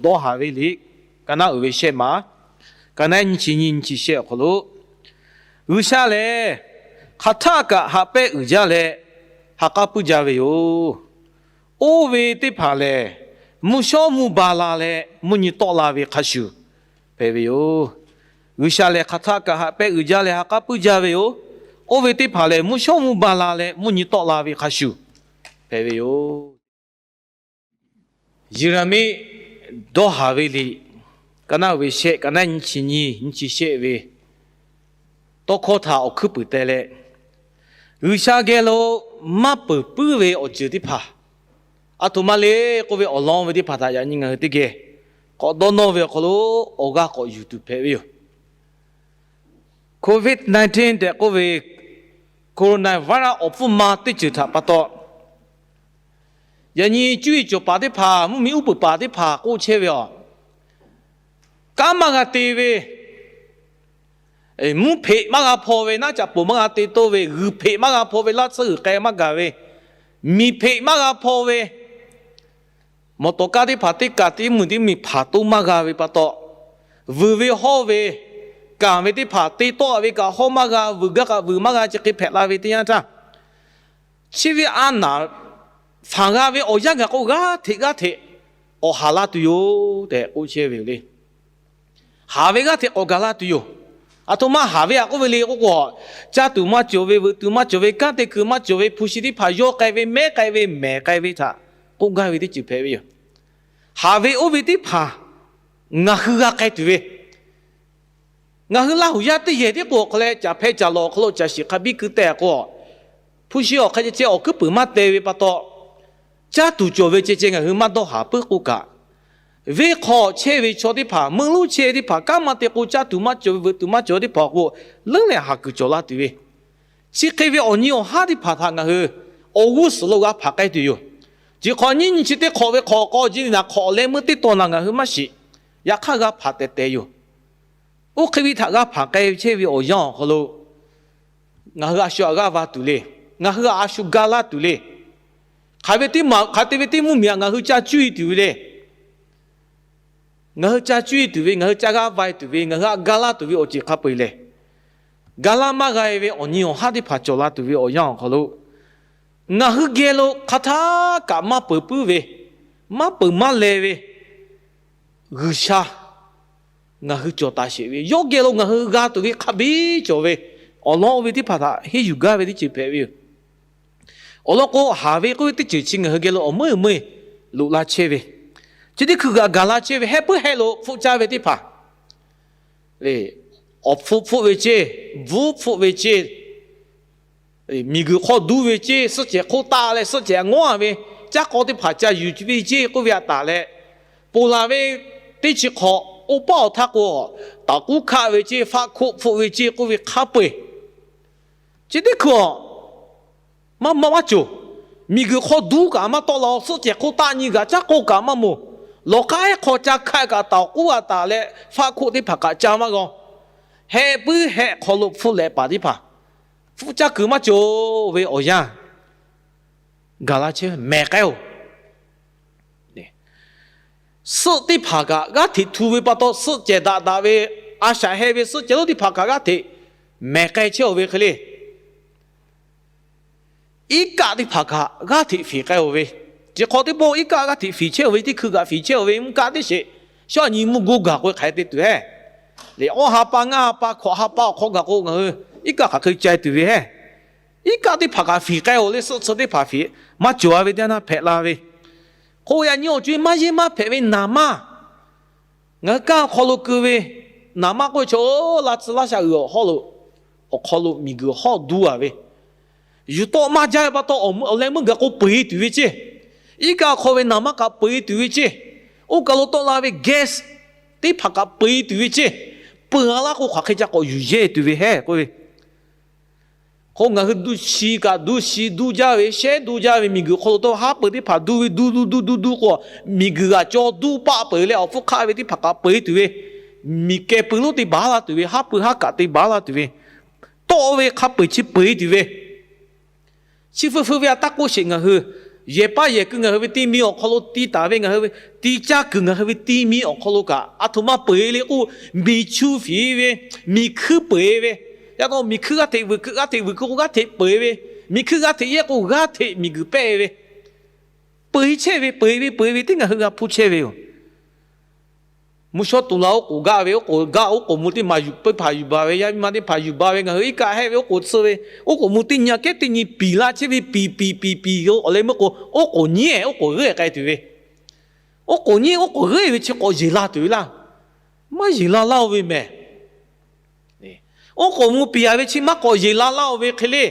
dawˇ haˍ ve liꞈ, ka naˆ uiˍ ve shehˆ ma, ka naˆ nyiˇ chi nyiˇ, nyiˇ chi shehˆ awˬ hk'aw lo, G'uiˬsha lehˬ hk'aˬ htaˆ kaꞈ haꞈ pehnˇ uiˍ jaˇ leh ha k'aˉ puiˉ jaˇ ve yoˬ. Oˇ ve teˇ hpaˍ lehˬ, mvuhˇ shawˉ mvuhˇ ba la leh mvuhˇ nyi tawˆ la ve hk'a shuˍ hpehꞈ ve yoˬ. G'uiˬsha lehˬ hk'aˬ htaˆ kaꞈ haꞈ pehnˇ uiˍ jaˇ leh ha k'aˉ puiˉ jaˇ ve yoˬ. Oˇ ve teˇ hpaˍ lehˬ, mvuhˇ shawˉ mvuhˇ ba la leh mvuhˇ nyi tawˆ la ve hk'a shuˍ hpehꞈ ve yoˬ. Yeˍraˍmiˆ dawˇ haˍ ve liꞈ, ka naˆ uiˍ ve shehˆ, ka naˆ nyiˇ chi nyiˇ, nyiˇ chi shehˆ ve tawˇ hkawˇ htaꞈ awˬ hkuiˉ puiˍ teh leh, G'uiˬsha geh lo maˇ peuˬ puiˉ ve awˬ ceuˬ teˇ hpaˍ, aˬ htoꞈ ma le k'oˆ ve awˬ lawn ve teˇ hpaˍ htaꞈ yaꞈ nyi ngaˬ hui teˇ geh k'awꞈ dawˇ nawˇ ve awˬ hk'aw lo awˬ g'aˇ k'awꞈ yuˬ tuˬ hpehꞈ ve yoˬ. Covid nineteen tehꞈ k'oˆ ve coronavirus awˬ hpfuhˇ ma teˇ ceuˬ htaꞈ pa taw, yaꞈ nyi cuˇ yiˍ cawˬ paˍ teˇ hpaˍ, mvuhˇmiˬ uˉ peunˍ paˍ teˇ hpaˍ k'oˆ chehˇ ve aˬ, kanˉ maˇ g'a te ve, mvuhˇ hpeꞈ maˇ g'a hpaw ve, naˉ caꞈ poˬ maˇ g'a te toˇ ve, g'uiˬ hpeꞈ maˇ g'a hpaw ve, laˇ tsuhˇ g'uiˬ k'ai maˇ gaˬ ve, miˬ hpeꞈ maˇ g'a hpaw ve, mawˬ tawˍ kaˇ teˇ hpaˍ teˇ kaꞈ teˇ mvuhˇmiˬ teˇ mvuhˇmiˬ hpaˍ toˇ maˇ g'a ve pa taw, vuiˬ ve hawˇ ve, kanˍ ve teˇ hpaˍ te tawˆ ve kaꞈ hawˇ maˇ g'a, vuiˬ gaˇ kaꞈ vuiˬ maˇ g'a, chi hk'e hpehꞈ la ve teˇ yanˇ htaˇ, chi ve a naˍ faˍ g'a ve awˬ yanˇ gaˬ k'o, g'aˇ hteꞈ g'aˇ hteꞈ k'awꞈ haˍ la tuˬ yoˬ tehꞈ k'oˆ chehˇ ve yoˬ le. Haˍ ve g'aˇ hteꞈ k'awꞈ gaˬ la tuˬ yoˬ. Aˬ htoꞈ ma haˍ ve aꞈ k'oˆ ve le k'oˆ k'o, caˇ tuˬ maˇ cawˬ ve, veuꞈ tuˬ maˇ cawˬ ve, kanˉ te kuiˬ maˇ cawˬ ve, hpu shi teˇ hpaˍ yawˇ k'ai ve, mehˉ k'ai ve, mehˬ k'ai ve htaꞈ k'oˆ gaˇ ve teˇ ceuˬ hpehꞈ ve yoˬ. Haˍ ve oˇ ve teˇ hpaˍ ngaˬ hui g'a k'ai tuˬ ve, ngaˬ hui Laˇ huˍ yaˇ teˇ yehˬ tiˉ k'o awˬ hk'aw leh caˬ hpehˇ caˬ lawˬ awˬ hk'aw lo caˬ shiˍ hk'a biˇ keu teh k'o, hpu shi awˬ hk'a ceh ceh awˬ hkuiˉ puiˍ maˇ teh ve pa taw, caˇ tuˬ cawˬ ve ceh ceh ngaˬ hui maˇ dawˇ haˍ puiˉ k'oˆ kaꞈ, venˇ hk'aw chehˇ ve chaw teˇ hpaˍ, meuˇ lonˉ chehˇ teˇ hpaˍ, kanˉ maˇ te k'o caˇ tuˬ maˇ cawˬ ve, veuꞈ tuˬ maˇ cawˬ teˇ hpaˍ awˬ k'o, leuˉ leh haˍ kuiˬ cawˬ la tuˬ ve, chi hk'e ve awˬ nyi awˬ haˉ teˇ hpaˍ htaꞈ ngaˬ hui awˬ g'uˇ suhˍ lo g'a hpanˍ k'ai tuˬ yoˬ. Chi hk'awꞈ nyiˇ nyi chi teˇ hk'awꞈ ve hk'awꞈ k'aw ji naˍ hk'awꞈ leh meuˇ teˇ tawn naˍ ngaˬ hui maˇ shiˍ. Yaꞈ hk'aˇ g'a hpanˍ tehˬ tehˬ yoˬ. Oˇ hk'e ve htaꞈ g'a hpanˍ k'ai chehˇ ve awˬ yanˇ awˬ hk'aw lo, ngaˬ hui a shu aꞈ g'aˇ va tuˬ le. Ngaˬ hui aꞈ a shu ga laˇ tuˬ le. Hk'aˬ ve teˇ maˬ hk'aˬ te ve teˇ mvuhˇmiˬ aꞈ ngaˬ hui ca cuˇ e tuˬ ve le. Ngaˬ hui ca cuˇ e tuˬ ve, ngaˬ hui ca g'aˇ va e tuˬ ve, ngaˬ hui aꞈ ga laˇ tuˬ ve awˬ ceuˬ hk'a peu eˬ lehˬ, ga laˇ maˇ g'a e ve awˬ nyi awˬ haˉ teˇ hpaˍ cawˬ la tuˬ ve awˬ yanˇ awˬ hk'aw lo, ngaˬ hui geh lo hk'aˬ htaˆ kaꞈ maˇ peuˬ puiˉ ve, maˇ peuˬ maˇ leh ve G'uiˬsha ngaˬ hui cawˬ taˍ sheˍ ve, yawˇ geh lo ngaˬ hui g'a tuˬ ve hk'a biˇ cawˬ ve, awˬ lawn oˇ ve teˇ hpaˍ htaꞈ henˇ yuˬ gaˇ ve teˇ ceuˬ hpehꞈ ve yoˬ. Awˬ lawn k'o, haˍ ve k'oˆ ve teˇ ceuˬ chi ngaˬ hui geh lo awˬ meuˇ meuˇ loꞈ la chehˇ ve, chi teˇ hkui kaꞈ gaˬ la chehˇ ve, heh puiˉ heh lo hpfuhˆ caˇ ve teˇ hpaˍ, awˬ hpfuhˆ hpfuhˆ ve ceˇ, bvuhˉ hpfuhˆ ve ceˇ, miˬguiˬ hk'aw duˇ ve ceˇ, suhˆ cehˬ hk'oˆ taˆ leh suhˆ cehˬ ngawˉ ve, caˉ k'aw teˇ hpaˍ ca yuˬ ve ceˇ k'oˆ ve aꞈ taˍ leh, ponˬ laˬ ve teˇ chi hk'awꞈ oˇ paˆ awˬ htaˇ k'o, taoˍ k'uˉ hkaˆ ve ceˇ, faˆ hkoˆ hpfuhˆ ve ceˇ k'oˆ ve hk'a peu eˬ, chi teˇ hkui aˬ maˇ maˇ maˇ cawˬ. Miˬguiˬ hk'aw duˇ kaꞈ maˇ tawˆ la-o, suhˆ cehˬ hk'oˆ taˆ nyi g'aꞈ caˉ k'oˆ kaꞈ maˇ moˬ. Lawˬ k'aˉ ehˉ hk'aw ca hkaˆ kaꞈ taoˍ k'uˉ a taˍ leh faˆ hkoˆ teˇ hpaˍ kaꞈ ca maˇ g'a-o. Heh puiˉ heh hk'aw lo hpfuhˆ leh paˍ teˇ hpaˍ hpfuhˆ caˇ kuiˬ maˇ cawˬ ve awˬ yanˇ, gaˬ la chehˇ mehˬ k'ai-oˬ. Suhˆ teˇ hpaˍ kaꞈ g'aˇ hteꞈ htu ve pa taw, suhˆ cehˬ daꞈ daꞈ ve, a shaꞈ heh ve suhˆ cehˬ lonˉ teˇ hpaˍ kaꞈ g'aˇ hteꞈ mehˬ k'ai chehˇ-oˬ ve hk'e le. Iˉ kaˆ teˇ hpaˍ kaꞈ g'aˇ hteꞈ fiˍ k'ai-oˬ ve, chi hk'aw teˇ pawˆ iˉ kaˆ g'aˇ hteꞈ fiˍ chehˇ-oˬ ve, teˇ hkui kaꞈ fiˍ chehˇ-oˬ ve, mvuhˇ kaˆ teˇ sheˍ, shaˉ nyi mvuhˇ goˇ gaˬ k'o hk'aˬ hk'e te tuˬ hehˉ. Lehˬ, awˇ ha pa, ngaˇ ha pa, hkawꞈ ha pa awˬ hk'aw gaˬ k'o ngaˬ hui iˉ kaˆ hk'aˬ hk'e cai tuˬ ve hehˉ. Iˉ kaˆ teˇ hpaˍ kaꞈ fiˍ k'ai-oˬ le, suhˆ tsuhˇ teˇ hpaˍ fiˍ maˇ cawˬ-a ve teˇ yanˇ hpehꞈ la ve. Hk'o yaꞈ nyi awˬ co-e maˇ yeˇ maˇ hpehꞈ ve naˍ manˇ, ngaˬ hui kanˉ awˬ hk'aw lo keu ve naˍ manˇ k'oˆ ve chaw, laˇ tcuh laˇ sha uiˍ awˬ hawˉ lo, awˬ hk'aw lo miˬguiˬ hawˉ duˇ-a ve, yuˬ tawˆ maˇ jaˇ ve pa taw, awˬ leh meuˇ gaˬ k'o peu-eˬ tuˬ ve ceˇ. Iˉ kaˆ awˬ hk'aw ve naˍ manˇ kaꞈ peu-eˬ tuˬ ve ceˇ. Oˇ kaˬ lo tawˆ la ve gas teˇ hpaˍ kaꞈ peu-eˬ tuˬ ve ceˇ. Peu-a laˇ k'o hk'aˬ hk'e ca k'awꞈ yuˬ yehˇ tuˬ ve hehˉ k'oˆ ve. K'o ngaˬ hui shi kaꞈ duˇ shi duˇ jaˇ ve, shehˉ duˇ jaˇ ve, miˬguiˬ hk'aw lo tawˇ haˉ pui teˇ hpaˍ duˇ ve duˇ duˇ duˇ duˇ duˇ k'o, miˬguiˬ g'aꞈ caw duˇ paˆ peuˬ leh awˬ hpfuhˇ hk'aˆ ve teˇ hpaˍ kaꞈ peu-eˬ tuˬ ve, miˬ keh pui lonˉ te baˬ laˇ tuˬ ve, haˉ pui haˉ kaꞈ te baˬ laˇ tuˬ ve, tawˆ ve hk'a peu-eˬ chi peu-eˬ tuˬ ve, chi feu feu ve aꞈ taˇ k'oˆ sheˍ ngaˬ hui Yehˬ paˇ yehˬ keu ngaˬ hui ve ti mi awˬ hk'aw lo ti taˍ ve, ngaˬ hui ve ti caˇ kuiˬ ngaˬ hui ve ti mi awˬ hk'aw lo kaꞈ, aˬ htoꞈ ma peuˬ le k'o, miˬ chu fiˍ ve, miˬ hkuiˇ peuˬ ve, yaꞈ taw miˬ hkuiˇ g'aˇ hteꞈ vuiˬ hkuiˇ, g'aˇ hteꞈ vuiˬ hkuiˇ k'o g'aˇ hteꞈ peuˬ ve, miˬ hkuiˇ g'aˇ hteꞈ yehˇ k'o g'aˇ hteꞈ miˬ guiˬ pehˇ ve, peuˬ chehˇ ve, peuˬ ve, peuˬ ve teˇ ngaˬ hui g'a hpuˇ chehˇ ve yoˬ. Mvuhˇ shawˉ tu la oˉ k'oˍ gaˇ ve, oˉ k'oˍ gaˇ, oˉ k'oˍ mvuh teˇ maˬ yuˬ, teˇ hpaˍ yuˬ baˬ ve, yaˇ miˇ ma teˇ hpaˍ yuˬ baˬ ve, ngaˬ hui iˉ kaˆ hehˆ ve oˉ k'oˍ tsuhˇ ve, oˉ k'oˍ mvuh teˇ nyi aꞈ kehˉ teˇ nyi piˍ la chehˇ ve, piˍ piˍ piˍ piˍ yoˬ. Awˬ leh meuˇ k'o, oˉ k'oˍ nyiˉ oˉ k'oˍ g'euˆ k'ai tuˬ ve, oˉ k'oˍ nyiˉ oˉ k'oˍ g'euˆ ve chi k'awꞈ yeˬ la tuˬ ve laˇ. Maˇ yeˬ la laˇ-oˬ ve mehˬ. Oˉ k'oˍ mvuh piˍ-a ve chi maˇ k'awꞈ yeˬ la laˇ-oˬ ve hk'e le.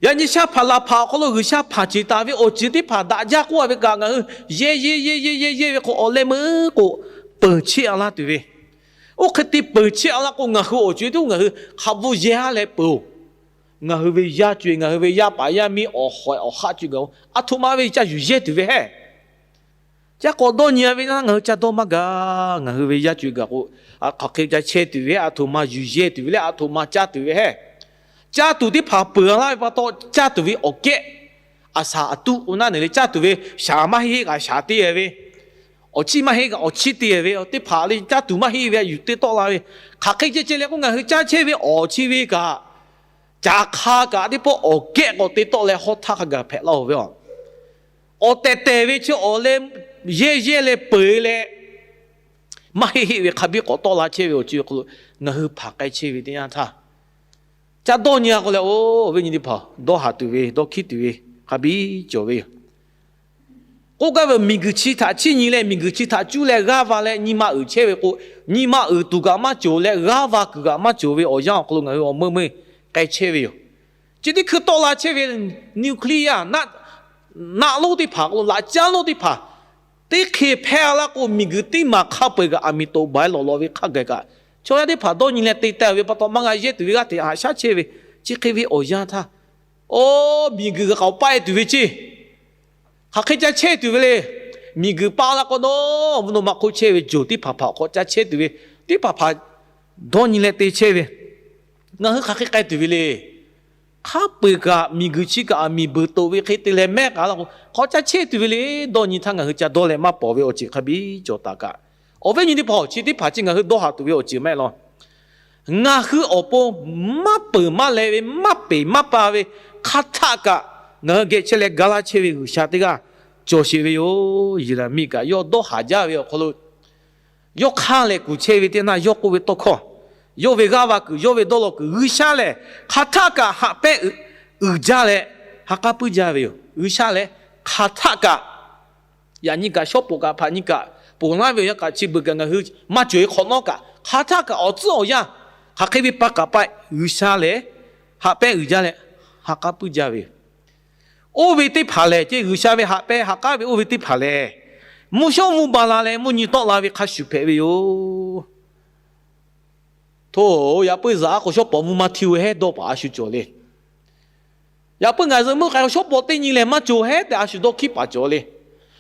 Yaꞈ nyi shaˉ hpaˍ laˬ hpaˍ awˬ hk'aw lo G'uiˬsha hpanˍ ceˬ taˍ ve awˬ ceuˬ teˇ hpaˍ daꞈ jaˇ k'oˆ-a ve kaꞈ, ngaˬ hui yehˇ yehˇ yehˇ yehˇ yehˇ yehˇ ve k'o, awˬ leh meuˇ k'o peuˬ cheˆ-a laˇ tuˬ ve. Oˇ hk'e te peuˬ cheˆ-a laˇ k'o, ngaˬ hui awˬ co-e tiˉ ngaˬ hui hk'a bvuhˇ yehˇ-a leh peuˬ-oˬ. Ngaˬ hui ve yaˇ co-e, ngaˬ hui ve yaˇ paˍ yaˇ miˇ awˬ hawˍ awˬ haˆ co-e gaˬ-oˬ, aˬ htoꞈ ma ve ca yuˬ yehˇ tuˬ ve hehˉ. Ca k'awꞈ dawˇ nyi-a ve naˉ, ngaˬ hui ca dawˇ maˇ gaˬ. Ngaˬ hui ve yaˇ co-e gaˬ k'o, hk'aˬ hk'e ca chehˇ tuˬ ve, aˬ htoꞈ ma yuˬ yehˇ tuˬ ve leh aˬ htoꞈ ma caˇ tuˬ ve hehˉ. Caˇ tuˬ teˇ hpaˍ peuˬ-a laˇ ve pa taw, caˇ tuˬ ve awˬ kehˉ, aˬ shaˍ aˬ tuˆ k'o naˉ neˬ le, caˇ tuˬ ve shaˍ maˇ heˆ kaꞈ shaˍ te-e ve, awˬ chiˇ maˇ heˆ kaꞈ awˬ chiˇ te-e ve, teˇ hpaˍ le caˇ tuˬ maˇ heˆ ve yuˬ te tawˆ la ve, hk'aˬ hk'e ceh ceh leh k'o, ngaˬ hui caˇ chehˇ ve awˬ chi ve kaꞈ, caˍ hk'a kaꞈ teˇ pawˆ awˬ kehˉ k'awꞈ te tawˆ leh hawˉ htaˇ hk'a gaˬ hpehꞈ laˇ-oˬ ve. Awˬ tehˬ tehˬ ve chi awˬ leh yehˇ yehˇ leh peuˬ leh, maˇ heˆ heˆ ve hk'a biˇ k'awꞈ tawˆ la chehˇ ve awˬ co-e hk'aw lo ngaˬ hui hpanˍ k'ai chehˇ ve teˇ yanˇ htaˇ, ca dawˇ nyi-a k'o leh, oˇ ve nyi teˇ hpaˍ dawˇ haˍ tuˬ ve, dawˇ hkiˉ tuˬ ve hk'a biˇ cawˬ ve yoˬ. K'oˆ gaˇ ve, miˬguiˬ chi htaꞈ chiˇ nyi leh miˬguiˬ chi htaꞈ cuˇ leh g'aˇ va leh nyi ma uiˍ chehˇ ve k'o, nyi ma uiˍ tuˬ kaꞈ maˇ cawˬ leh g'aˇ va kuiˬ kaꞈ maˇ cawˬ ve awˬ yanˇ awˬ hk'aw lo ngaˬ hui awˬ meuˇ meuˇ k'ai chehˇ ve yoˬ. Chi teˇ hkui tawˆ la chehˇ ve nuclear naˆ lonˉ teˇ hpaˍ k'o, laꞈ caˉ lonˉ teˇ hpaˍ teˇ hk'e hpehˇ-a laˇ k'o, miˬguiˬ teˇ maˬ hk'a peu-eˬ kaꞈ aˬ miˍ toꞈ baˬ-e lawˬ lawˬ ve hk'a gaˬ kaꞈ, chaw yaˇ teˇ hpaˍ dawˇ nyi leh te taˍ ve pa taw, maˇ g'a yehˇ tuˬ ve g'aˇ hteꞈ haꞈ shaˉ chehˇ ve, chi hk'e ve awˬ yanˇ htaˇ, oˇ miˬguiˬ g'a k'aoˍ paˆ-e tuˬ ve ceˇ. Hk'aˬ hk'e ca chehˇ tuˬ ve le. Miˬguiˬ paˆ laˇ k'o, nawˬ mvuhˇ naw ma hk'oˆ chehˇ ve jawˬ teˇ hpaˍ hpaˍ awˬ hk'aw ca chehˇ tuˬ ve, teˇ hpaˍ hpaˍ dawˇ nyi leh te chehˇ ve, ngaˬ hui hk'aˬ hk'e k'ai tuˬ ve le. Hk'a peu-eˬ kaꞈ miˬguiˬ chi kaꞈ aˬ miˍ beuꞈ toꞈ ve hk'e te leh mehˉ k'ai laˇ k'o, hk'aˬ ca chehˇ tuˬ ve le. Dawˇ nyi htaˇ ngaˬ hui ca dawˇ leh maˇ pawˍ ve awˬ ceuˬ hk'a biˇ cawˬ taˍ kaꞈ, awˬ viˉ nyi teˇ hpaˍ, chi teˇ hpaˍ chi ngaˬ hui dawˇ haˍ tuˬ ve awˬ ceuˬ maˇ heˆ law. Ngaˬ hui awˬ pon maˇ peuˬ maˇ leh ve, maˇ peˬ maˇ pa ve, hk'aˬ htaˆ kaꞈ ngaˬ hui geh chehˇ leh ga laˇ chehˇ ve G'uiˬsha teˇ g'aˇ cawˬ sheˍ ve yoˬ. Yeˍraˍmiˆ kaꞈ yawˇ dawˇ haˍ jaˇ ve awˬ hk'aw lo, yawˇ hk'aˇ lehˬ kuˬ chehˇ ve teˇ naˇ yawˇ k'oˆ ve tawˇ hkawˇ, yawˇ ve g'aˇ va kuiˬ, yawˇ ve dawˇ law kuiˬ, G'uiˬsha lehˬ hk'aˬ htaˆ kaꞈ haꞈ pehnˇ uiˍ jaˇ leh ha k'aˉ puiˉ jaˇ ve yoˬ. G'uiˬsha lehˬ hk'aˬ htaˆ kaꞈ, yaꞈ nyi kaꞈ shawˉ pawˍ kaꞈ hpaꞈ nyi kaꞈ ponˬ laˇ ve awˬ yanˇ kaꞈ chi beuꞈ kaꞈ ngaˬ hui maˇ cawˬ-e hk'awꞈ nawˉ kaꞈ, hk'aˬ htaˆ kaꞈ awˬ tcuhˉ awˬ yanˇ hk'aˬ hk'e ve pa kaꞈ paˆ G'uiˬsha lehˬ haꞈ pehnˇ uiˍ jaˇ leh ha k'aˉ puiˉ jaˇ ve yoˬ. Oˇ ve teˇ hpaˍ lehˬ, ce G'uiˬsha ve haꞈ pehnˇ ha k'aˉ ve oˇ ve teˇ hpaˍ lehˬ, mvuhˇ shawˉ mvuhˇ ba la leh mvuhˇ nyi tawˆ la ve hk'a shuˍ hpehꞈ ve yoˬ. Hto, yaꞈ puiˉ zaꞈ-a k'o shawˉ pawˍ mvuhˇ maˇ hteˇ-o hehˉ dawˇ paˍ a shu cawˬ le. Yaꞈ puiˉ ngaˬ zuhꞈ muiˉ k'ai k'o shawˉ pawˍ teˇ nyi lehˬ maˇ cawˬ hehˉ tehꞈ a shu dawˇ hkiˉ paˍ cawˬ le.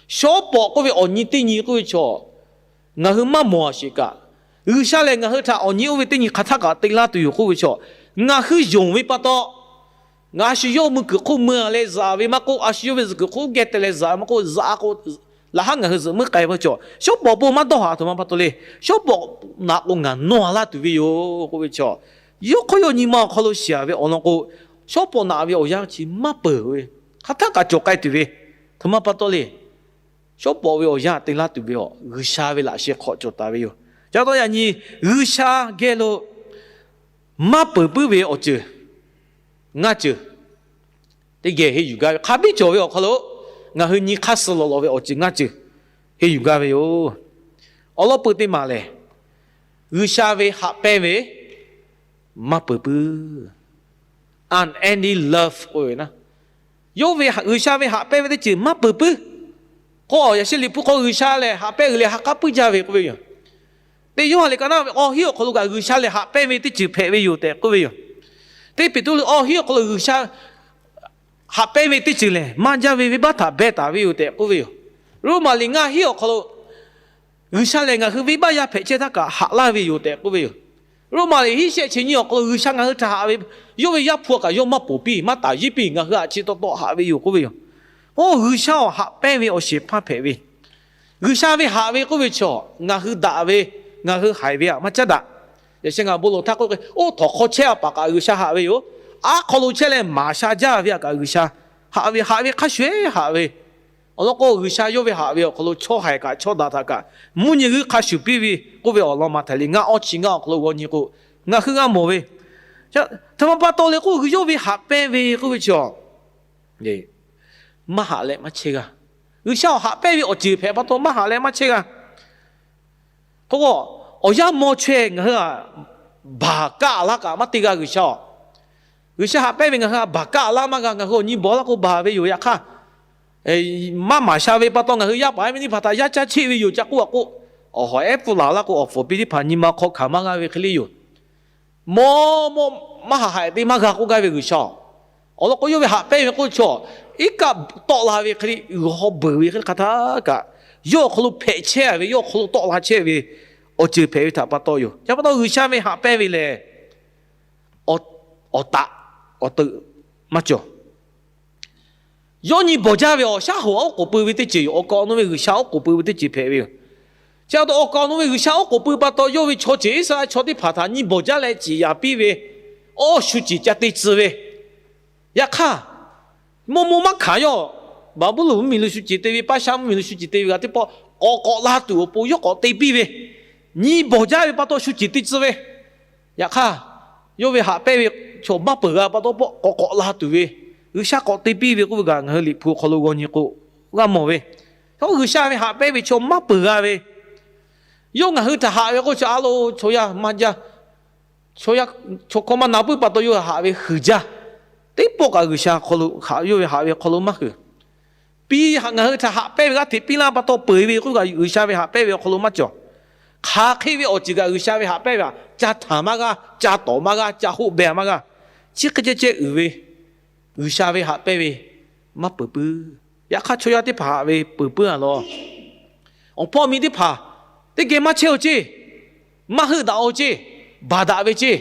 Shawˉ pawˍ k'oˆ ve awˬ nyi teˇ nyi k'oˆ ve chaw, ngaˬ hui maˇ mawˬ-a sheˍ kaꞈ, G'uiˬsha lehˬ ngaˬ hui htaꞈ awˬ nyi oˇ ve teˇ nyi hk'aˬ htaˆ kaꞈ te laˇ tuˬ yoˬ k'oˆ ve chaw, ngaˬ hui yonˍ ve pa taw, ngaˬ a shu yawˇ mui kuiˬ hk'oˆ mui-a leh zaꞈ ve maˇ k'oˆ, a shu yawˇ ve zuhꞈ kuiˬ hk'oˆ geh te leh zaꞈ ve maˇ k'oˆ, zaꞈ-a k'o, laˬ haˉ ngaˬ hui zuhꞈ muiˉ k'ai ve chaw, shawˉ pawˍ bon maˇ dawˇ haˍ aˬ htoꞈ ma pa taw le. Shawˉ pawˍ naꞈ k'o ngaˬ nawˇ-a laˇ tuˬ ve yoˬ k'oˆ ve chaw, yawˇ hk'aw yawˇ nyi ma awˬ hk'aw lo shiˍ-a ve awˬ lawn k'o, shawˉ pawˍ naꞈ ve awˬ yanˇ chi maˇ peuˬ ve, hk'aˬ htaˆ kaꞈ cawˬ k'ai tuˬ ve, aˬ htoꞈ ma pa taw le. Shawˉ pawˍ ve awˬ yanˇ te laˇ tuˬ ve awˬ, G'uiˬsha ve laꞈ sheh hk'awꞈ cawˬ taˍ ve yoˬ. Ca taw yaꞈ nyi G'uiˬsha geh lo maˇ peuˬ puiˉ ve awˬ ceuˬ ngaˇ ceuˬ teˇ geh henˇ yuˬ gaˇ ve, hk'a biˇ cawˬ ve awˬ hk'aw lo ngaˬ hui nyi hk'aˇ suh lawˬ lawˬ ve awˬ ceuˬ ngaˇ ceuˬ henˇ yuˬ gaˇ ve yoˬ. Awˬ lawn peuˬ teˇ maˬ lehˬ, G'uiˬsha ve haꞈ pehnˇ ve maˇ peuˬ puiˉ, unending love k'oˆ ve naˉ, yawˇ ve G'uiˬsha ve haꞈ pehnˇ ve teˇ ceuˬ maˇ peuˬ puiˉ. K'o yaꞈ sheh Liꞈ hpu hk'aw G'uiˬsha lehˬ haꞈ pehnˇ uiˍ leh ha k'aˉ puiˉ jaˇ ve k'oˆ ve yoˬ. Teˇ Yoˇhanˬ liꞈ ka naˉ ve awˬ hinˉ awˬ hk'aw lo kaꞈ G'uiˬsha lehˬ haꞈ pehnˇ ve teˇ ceuˬ hpehꞈ ve yoˬ tehꞈ k'oˆ ve yoˬ. Teˇ Peˍtruˆ awˬ hinˉ awˬ hk'aw lo G'uiˬsha haꞈ pehnˇ ve teˇ ceuˬ lehˬ maˇ jaˇ ve venˇbaˆ htaꞈ beh taˍ ve yoˬ tehꞈ k'oˆ ve yoˬ. Roˉmaꞈ liꞈ ngaˇ hinˉ awˬ hk'aw lo G'uiˬsha lehˬ ngaˬ hui venˇbaˆ yaˇ hpehꞈ chehˇ htaˇ kaꞈ haꞈ laˇ ve yoˬ tehꞈ k'oˆ ve yoˬ. Roˉmaꞈ liꞈ hiˉ shehˆ chi nyiˇ awˬ hk'aw lo G'uiˬsha ngaˬ hui htaꞈ haꞈ ve, yawˇ ve Yaˇ hpu kaꞈ yawˇ maˇ ponˬ piˇ maˇ taˍ yiˇ piˇ, ngaˬ hui htaꞈ chi taw taw haꞈ ve yoˬ k'oˆ ve yoˬ. K'o, G'uiˬsha awˬ haꞈ pehnˇ ve awˬ shehˍ hpaˇ hpehꞈ ve, G'uiˬsha ve haꞈ ve k'oˆ ve chaw, ngaˬ hui daꞈ ve, ngaˬ hui haiˬ ve htaꞈ maˇ caˉ daꞈ. Yaꞈ sheh ngaˬ bon lawˬ htaˇ k'oˆ k'o, oˇ htawnˍ hk'aw chehˇ a paˍ kaꞈ G'uiˬsha haꞈ ve yoˬ. Aˉ hk'aw lo chehˇ leh maˍ sha jaˇ ve htaꞈ kaꞈ G'uiˬsha haꞈ ve, haꞈ ve hk'a shuˍ shuˍ haꞈ ve. Awˬ lawn k'o, G'uiˬsha yawˇ ve haꞈ ve awˬ hk'aw lo chaw haiˬ kaꞈ chaw daꞈ htaꞈ kaꞈ mvuhˇ nyi g'uiˇ hk'a shuˍ piˇ ve k'oˆ ve awˬ lawn maˇ htaꞈ le. Ngaˇ awˇ chi ngaˇ awˬ hk'aw lo g'aw nyi k'o, ngaˬ hui g'a mawˬ ve, htaꞈ ma pa taw le k'o, yawˇ ve haꞈ pehnˇ ve k'oˆ ve chaw, maˇ haꞈ leh maˇ chehˇ g'a. G'uiˬsha awˬ haꞈ pehnˇ ve awˬ ceuˬ hpehꞈ pa taw maˇ haꞈ leh maˇ chehˇ g'a. K'o, awˬ yanˇ maw chaweh ngaˬ hui a baˬ kaˆ laˇ kaꞈ maˇ te g'a G'uiˬsha-oˬ. G'uiˬsha haꞈ pehnˇ ve ngaˬ hui a baˬ kaˆ laˇ maˇ g'a. Ngaˬ hui awˬ nyi bawˬ laˇ k'o baˬ ve yoˬ. Yaꞈ hk'aˇ, maˇ maˍ sha ve pa taw ngaˬ hui yaˇ paˍ yaˇ miˇ teˇ hpaˍ htaꞈ yaˇ caˇ cheˆ ve yoˬ. Ca k'oˆ a k'o, awˬ hawˍ ehˉ pfuhˇ laˬ laˇ k'o, awˬ fuˍ piˇ teˇ hpaˍ nyi ma hk'aw hkanˍ maˇ g'a ve hk'e le yoˬ. Mawˇ mawˇ maˇ haꞈ haꞈ te maˇ g'a k'oˆ gaˇ ve G'uiˬsha-oˬ. Awˬ lawn k'o, yawˇ ve haꞈ pehnˇ ve k'oˆ ve chaw, iˉ kaˆ tawˆ la ve hk'e le, uiˍ haw beuˬ ve hk'e le hk'aˬ htaˇ kaꞈ, yawˇ awˬ hk'aw lo hpehꞈ chehˇ ve, yawˇ awˬ hk'aw lo tawˆ la chehˇ ve awˬ ceuˬ hpehꞈ ve htaꞈ pa taw yoˬ. Chi pa taw G'uiˬsha ve haꞈ pehnˇ ve lehˬ, awˬ taꞈ awˬ teuꞈ maˇ cawˬ. Yawˇ nyi bawˬ jaˇ ve awˬ shaˉ hoꞈ a oˉ k'oˍ pui ve teˇ ceuˬ yoˬ. Awˬ kaˍ awˬ nu ve G'uiˬsha oˉ k'oˍ pui ve teˇ ceuˬ hpehꞈ ve yoˬ. Chi pa taw awˬ kaˍ awˬ nu ve G'uiˬsha oˉ k'oˍ pui pa taw, yawˇ ve chaw ceuˬ Iˉsaˍreˍlaˆ chaw teˇ hpaˍ htaꞈ nyi bawˬ jaˇ leh ciˍ yaˍ piˇ ve awˇ shu ceˬ ca te tcuh ve. Yaꞈ hk'aˇ, mawˇ mawˇ maˇ hkanˍ yawˇ, Baˍbuˍlonˍ mvuhˇmiˬ lo shu ceˬ te ve, Paˇshaˆ mvuhˇmiˬ lo shu ceˬ te ve g'a teˇ pawˆ k'awꞈ k'awꞈ la tuˬ awˬ pon yawˇ k'awꞈ te piˇ ve, nyi bawˬ jaˇ ve pa taw shu ceˬ te tcuh ve. Yaꞈ hk'aˇ, yawˇ ve haꞈ pehnˇ ve chaw maˇ peuˬ g'a pa taw, k'awꞈ k'awꞈ la tuˬ ve, G'uiˬsha k'awꞈ te piˇ ve k'oˆ ve kaꞈ ngaˬ hui Liꞈ hpu awˬ hk'aw lo g'aw nyi k'o, g'a mawˬ ve. Chaw G'uiˬsha ve haꞈ pehnˇ ve chaw maˇ peuˬ g'a ve, yawˇ ngaˬ hui htaꞈ haꞈ ve k'oˆ ve chaw a lo, chaw yaˇ maˇ jaˇ, chaw hkawˇ maˇ na puiˉ pa taw yawˇ haꞈ ve huiˍ jaˇ. Teˇ pawˆ kaꞈ G'uiˬsha hk'aw lo haꞈ, yawˇ ve haꞈ ve awˬ hk'aw lo maˇ huiˍ. Piˇ, ngaˬ hui htaꞈ haꞈ pehnˇ ve g'aˇ hteꞈ piˇ laˇ pa taw peuˬ ve k'oˆ kaꞈ G'uiˬsha ve haꞈ pehnˇ ve awˬ hk'aw lo maˇ cawˬ. Hk'aˬ hk'e ve awˬ ceuˬ kaꞈ G'uiˬsha ve haꞈ pehnˇ ve htaꞈ ca htanˍ maˇ g'a, ca tawˍ maˇ g'a, ca hoˆ beh maˇ g'a. Chi hk'e ceh ceh uiˍ ve, G'uiˬsha ve haꞈ pehnˇ ve maˇ peuˬ puiˉ. Yaꞈ hk'aˇ, chaw yaˇ teˇ hpaˍ haꞈ ve peuˬ puiˉ a lawˬ. Awˬ hpawˇ miˇ teˇ hpaˍ teˇ geh maˇ chehˇ-oˬ ceˇ, maˇ heuˆ daꞈ-oˬ ceˇ, baˬ daꞈ ve ceˇ,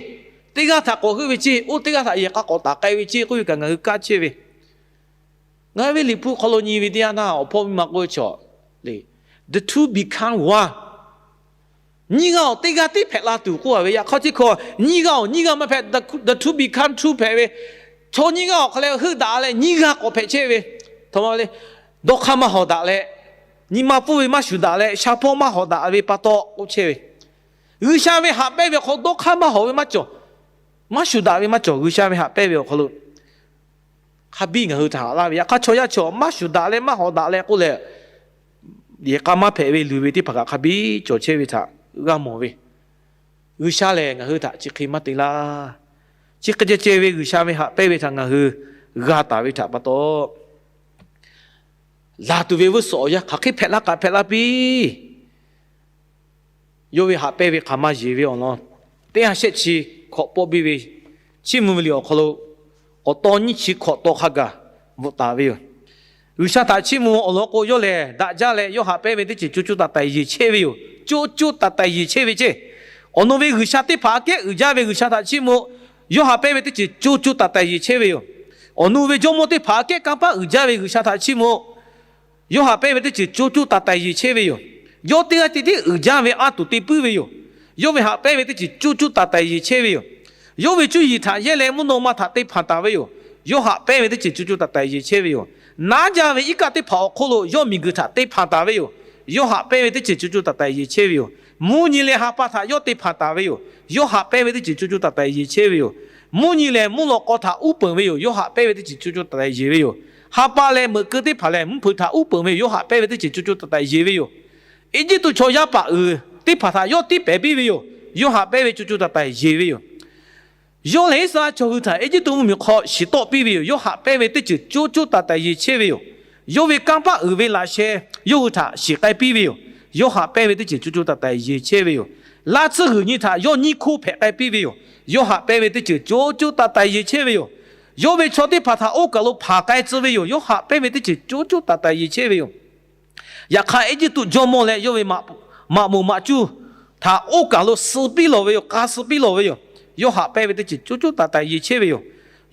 teˇ g'aˇ htaꞈ k'awꞈ heuˆ ve ceˇ, oˇ teˇ g'aˇ htaꞈ yehˬ k'a k'awꞈ taˍ k'ai ve ceˇ k'oˆ ve kaꞈ ngaˬ hui kaˇ chehˇ ve. Ngaˬ hui ve Liꞈ hpu hk'aw lo nyi ve teˇ yanˇ htaˇ, awˬ hpawˇ miˇ ma k'oˆ ve chaw le, the two become one. Nyiˇ g'aˇ awˬ teˇ g'aˇ tiˉ hpehꞈ la tuˬ k'oˆ a ve. Yaꞈ hk'aˇ chi hk'aw nyiˇ g'aˇ awˬ nyiˇ g'aˇ maˇ hpehꞈ, the two become two hpehꞈ ve. Chaw nyiˇ g'aˇ awˬ hk'aw leh heuˆ daꞈ leh nyiˇ g'aˇ k'awꞈ hpehꞈ chehˇ ve. Htaꞈ ma le, dawˇ hk'aˇ maˇ hawˍ daꞈ leh, nyi ma pfuhˇ ve maˇ shuˍ daꞈ leh, sha hpawˇ maˇ hawˍ daꞈ ve pa taw k'oˆ chehˇ ve. G'uiˬsha ve haꞈ pehnˇ ve awˬ hk'aw lo dawˇ hk'aˇ maˇ hawˍ ve maˇ cawˬ, maˇ shuˍ daꞈ ve maˇ cawˬ. G'uiˬsha ve haꞈ pehnˇ ve awˬ hk'aw lo hk'a biˇ ngaˬ hui htaꞈ haꞈ laˇ ve. Yaꞈ hk'aˇ, chaw yaˇ chaw maˇ shuˍ daꞈ leh maˇ hawˍ daꞈ leh k'oˆ leh, yehˬ k'a maˇ hpehꞈ ve luˬ ve teˇ hpaˍ kaꞈ hk'a biˇ cawˬ chehˇ ve htaꞈ g'a mawˬ ve. G'uiˬsha lehˬ ngaˬ hui htaꞈ chi hk'e maˇ te laˇ. Chi hk'e ceh ceh ve G'uiˬsha ve haꞈ pehnˇ ve htaꞈ ngaˬ hui g'a taˍ ve htaꞈ pa taw, laˬ tuˬ ve g'uˇ suhˍ awˬ yanˇ hk'aˬ hk'e hpehꞈ laˇ kaꞈ hpehꞈ laˇ piˇ. Yawˇ ve haꞈ pehnˇ ve hk'aˬ ma yeˬ ve awˬ lawn, teˇ ha shehˆ chi hkawꞈ pawˆ biˇ ve Chiˇ mvuh ve liꞈ awˬ hk'aw lo, awˬ taw nyiˇ chi hkawꞈ taw hk'a gaˬ bvuhꞈ taˍ ve yoˬ. G'uiˬsha htaꞈ chiˇ mvuh awˬ lawn k'o, yawˇ lehˬ daꞈ jaˇ leh yawˇ haꞈ pehnˇ ve teˇ ceuˬ co co taiˍ taiˍ yeˬ chehˇ ve yoˬ. Co co taiˍ taiˍ yeˬ chehˇ ve ceˇ. Awˬ nu ve G'uiˬsha teˇ hpaˍ aꞈ kehˉ uiˍ jaˇ ve G'uiˬsha htaꞈ chiˇ mvuh, yawˇ haꞈ pehnˇ ve teˇ ceuˬ co co taiˍ taiˍ yeˬ chehˇ ve yoˬ. Awˬ nu ve jawˇmawˇ teˇ hpaˍ aꞈ kehˉ kanˇ paˆ uiˍ jaˇ ve G'uiˬsha htaꞈ chiˇ mvuh, yawˇ haꞈ pehnˇ ve teˇ ceuˬ co co taiˍ taiˍ yeˬ chehˇ ve yoˬ. Yawˇ teˇ g'aˇ tiˉ tiˉ uiˍ jaˇ ve a tuˬ te puiˉ ve yoˬ. Yawˇ ve haꞈ pehnˇ ve teˇ ceuˬ co co taiˍ taiˍ yeˬ chehˇ ve yoˬ. Yawˇ ve cuˇ yiˍ htaꞈ yehˇ leh mvuhˇ naw ma htaꞈ te hpanˍ taˍ ve yoˬ. Yawˇ haꞈ pehnˇ ve teˇ ceuˬ co co taiˍ taiˍ yeˬ chehˇ ve yoˬ. Naˉ jaˇ ve iˉ kaˆ teˇ hpaˍ awˬ hk'oˆ lo yawˇ miˬguiˬ htaꞈ te hpanˍ taˍ ve yoˬ. Yawˇ haꞈ pehnˇ ve teˇ ceuˬ co co taiˍ taiˍ yeˬ chehˇ ve yoˬ. Mvuhˇ nyi leh ha pa htaꞈ yawˇ te hpanˍ taˍ ve yoˬ. Yawˇ haꞈ pehnˇ ve teˇ ceuˬ co co taiˍ taiˍ yeˬ chehˇ ve yoˬ. Mvuhˇ nyi lehˬ mvuhˇ lawꞈ k'aw htaꞈ uˉ peunˍ ve yoˬ. Yawˇ haꞈ pehnˇ ve teˇ ceuˬ co co taiˍ taiˍ yeˬ ve yoˬ. Ha pa lehˬ meuꞈ keu teˇ hpaˍ lehˬ mvuhˇ hpeuꞈ htaꞈ uˉ peunˍ ve yoˬ. Yawˇ haꞈ pehnˇ ve teˇ ceuˬ co co taiˍ taiˍ yeˬ ve yoˬ. Eˇjiˇtuꞈ chaw yaˇ paˍ uiˍ teˇ hpaˍ htaꞈ yawˇ tiˉ pehˍ piˇ ve yoˬ. Yawˇ haꞈ pehnˇ ve co co taiˍ taiˍ yeˬ ve yoˬ. Yawˇ lehˬ Iˉsaˍreˍlaˆ chaw hui htaꞈ Eˇjiˇtuꞈ mvuhˇmiˬ hk'aw shiˍ tawˆ piˇ ve yoˬ. Yawˇ haꞈ pehnˇ ve teˇ ceuˬ co co taiˍ taiˍ yeˬ chehˇ ve yoˬ. Yawˇ ve kanˇ paˆ uiˍ ve laꞈ sheh yawˇ hui htaꞈ shiˍ k'ai piˇ ve yoˬ. Yawˇ haꞈ pehnˇ ve teˇ ceuˬ co co taiˍ taiˍ yeˬ chehˇ ve yoˬ. Laˇ tsuhˇ g'uiˬ nyi htaꞈ yawˇ nyiˇ hkoˇ hpehꞈ k'ai piˇ ve yoˬ. Yawˇ haꞈ pehnˇ ve teˇ ceuˬ co co taiˍ taiˍ yeˬ chehˇ ve yoˬ. Yawˇ ve chaw teˇ hpaˍ htaꞈ oˇ kaˬ lo hpanˍ k'ai tcuh ve yoˬ. Yawˇ haꞈ pehnˇ ve teˇ ceuˬ co co taiˍ taiˍ yeˬ chehˇ ve yoˬ. Yaꞈ hk'aˇ, Eˇjiˇtuꞈ jawˇmawˇ leh yawˇ ve maꞈ moˍ maꞈ cuˇ htaꞈ oˇ kaˬ lo suh piˇ lawˬ ve yoˬ. K'a suh piˇ lawˬ ve yoˬ. Yawˇ haꞈ pehnˇ ve teˇ ceuˬ co co taiˍ taiˍ yeˬ chehˇ ve yoˬ.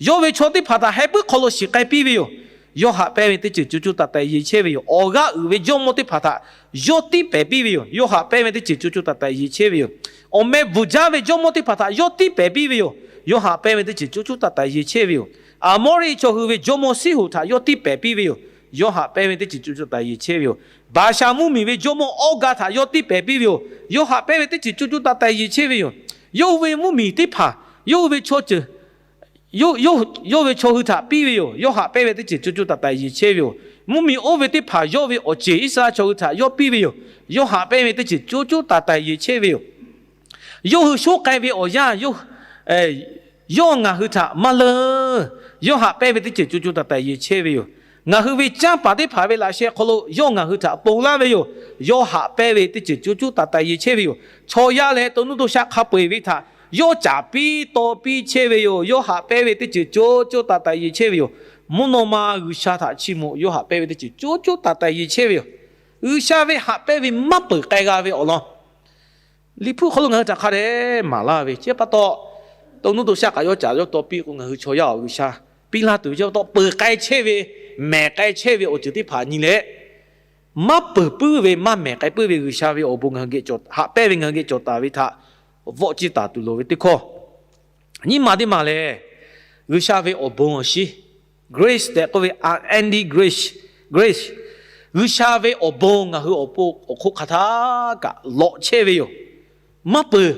Yawˇ ve chaw teˇ hpaˍ htaꞈ heh puiˉ hk'aw lo shiˍ k'ai piˇ ve yoˬ. yawˇ haꞈ pehnˇ ve teˇ ceuˬ co co taiˍ taiˍ yeˬ chehˇ ve yoˬ. Awˬ g'aˇ uiˍ ve jawˇmawˇ teˇ hpaˍ htaꞈ yawˇ tiˉ pehˍ piˇ ve yoˬ. Yawˇ haꞈ pehnˇ ve teˇ ceuˬ co co taiˍ taiˍ yeˬ chehˇ ve yoˬ. Awˬ meh bvuhˬ jaˇ ve jawˇmawˇ teˇ hpaˍ htaꞈ yawˇ tiˉ pehˍ piˇ ve yoˬ. Yawˇ haꞈ pehnˇ ve teˇ ceuˬ co co taiˍ taiˍ yeˬ chehˇ ve yoˬ. Aˍmawˇriˆ chaw hui ve jawˇmawˇ Siˉhonˍ htaꞈ yawˇ tiˉ pehˍ piˇ ve yoˬ. Yawˇ haꞈ pehnˇ ve teˇ ceuˬ co co taiˍ yeˬ chehˇ ve yoˬ. Baˍshaˍ mvuhˇmiˬ ve jawˇmawˇ Awˇgaˍ htaꞈ yawˇ tiˉ pehˍ piˇ ve yoˬ. Yawˇ haꞈ pehnˇ ve teˇ ceuˬ co co taiˍ taiˍ yeˬ chehˇ ve yoˬ. Yawˇ hui ve mvuhˇmiˬ teˇ hpaˍ, yawˇ hui ve chaw ceuˬ yawˇ ve chaw hui htaꞈ piˇ ve yoˬ. Yawˇ haꞈ pehnˇ ve teˇ ceuˬ co co taiˍ taiˍ yeˬ chehˇ ve yoˬ. Mvuhˇmiˬ oˇ ve teˇ hpaˍ yawˇ ve awˬ ceˬ Iˉsaˍreˍlaˆ chaw hui htaꞈ yawˇ piˇ ve yoˬ. Yawˇ haꞈ pehnˇ ve teˇ ceuˬ co co taiˍ taiˍ yeˬ chehˇ ve yoˬ. Yawˇ hui shoˉ k'ai ve awˬ yanˇ, yawˇ ngaˬ hui htaꞈ maˇ leuˉ. Yawˇ haꞈ pehnˇ ve teˇ ceuˬ co co taiˍ taiˍ yeˬ chehˇ ve yoˬ. Ngaˬ hui ve canˇ paˍ teˇ hpaˍ ve laꞈ sheh hk'aw lo yawˇ ngaˬ hui htaꞈ ponˬ laˇ ve yoˬ. Yawˇ haꞈ pehnˇ ve teˇ ceuˬ co co taiˍ taiˍ yeˬ chehˇ ve yoˬ. Chaw yaˇ leh to nuˇ to shaˆ hk'a peu eˬ ve htaꞈ yawˇ caˍ piˇ taw piˇ chehˇ ve yoˬ. Yawˇ haꞈ pehnˇ ve teˇ ceuˬ co co taiˍ taiˍ yeˬ chehˇ ve yoˬ. Mvuhˇ naw ma G'uiˬsha htaꞈ chiˇ mvuh, yawˇ haꞈ pehnˇ ve teˇ ceuˬ co co taiˍ taiˍ yeˬ chehˇ ve yoˬ. G'uiˬsha ve haꞈ pehnˇ ve maˇ peuˬ k'ai g'a ve awˬ lawn Liꞈ hpu hk'aw lo ngaˬ hui htaꞈ hk'a dehꞈ maˍ laˇ ve chi pa taw, to nuˇ to shaˆ kaꞈ yawˇ caˍ yawˇ taw piˇ k'o, ngaˬ hui chaw yaˇ awˬ G'uiˬsha piˇ laˇ tuˬ ve chi pa taw, peuˬ k'ai chehˇ ve, mehˬ k'ai chehˇ ve awˬ ceuˬ teˇ hpaˍ nyi leh, maˇ peuˬ puiˉ ve, maˇ mehˬ k'ai puiˉ ve G'uiˬsha ve awˬ bon ngaˬ hui geh cawˬ, haꞈ pehnˇ ve ngaˬ hui geh cawˬ taˍ ve htaꞈ vawˆ ciˇ taˍ tuˬ loˍ ve teˇ hkawˇ. Nyiˇ maˬ teˇ maˬ lehˬ, G'uiˬsha ve awˬ bon awˬ shiˉ, grace tehꞈ k'oˆ ve, unending grace, grace, G'uiˬsha ve awˬ bon ngaˬ hui awˬ pon awˬ hk'oˆ hk'aˬ htaˇ kaꞈ lawꞈ chehˇ ve yoˬ. Maˇ peuˬ.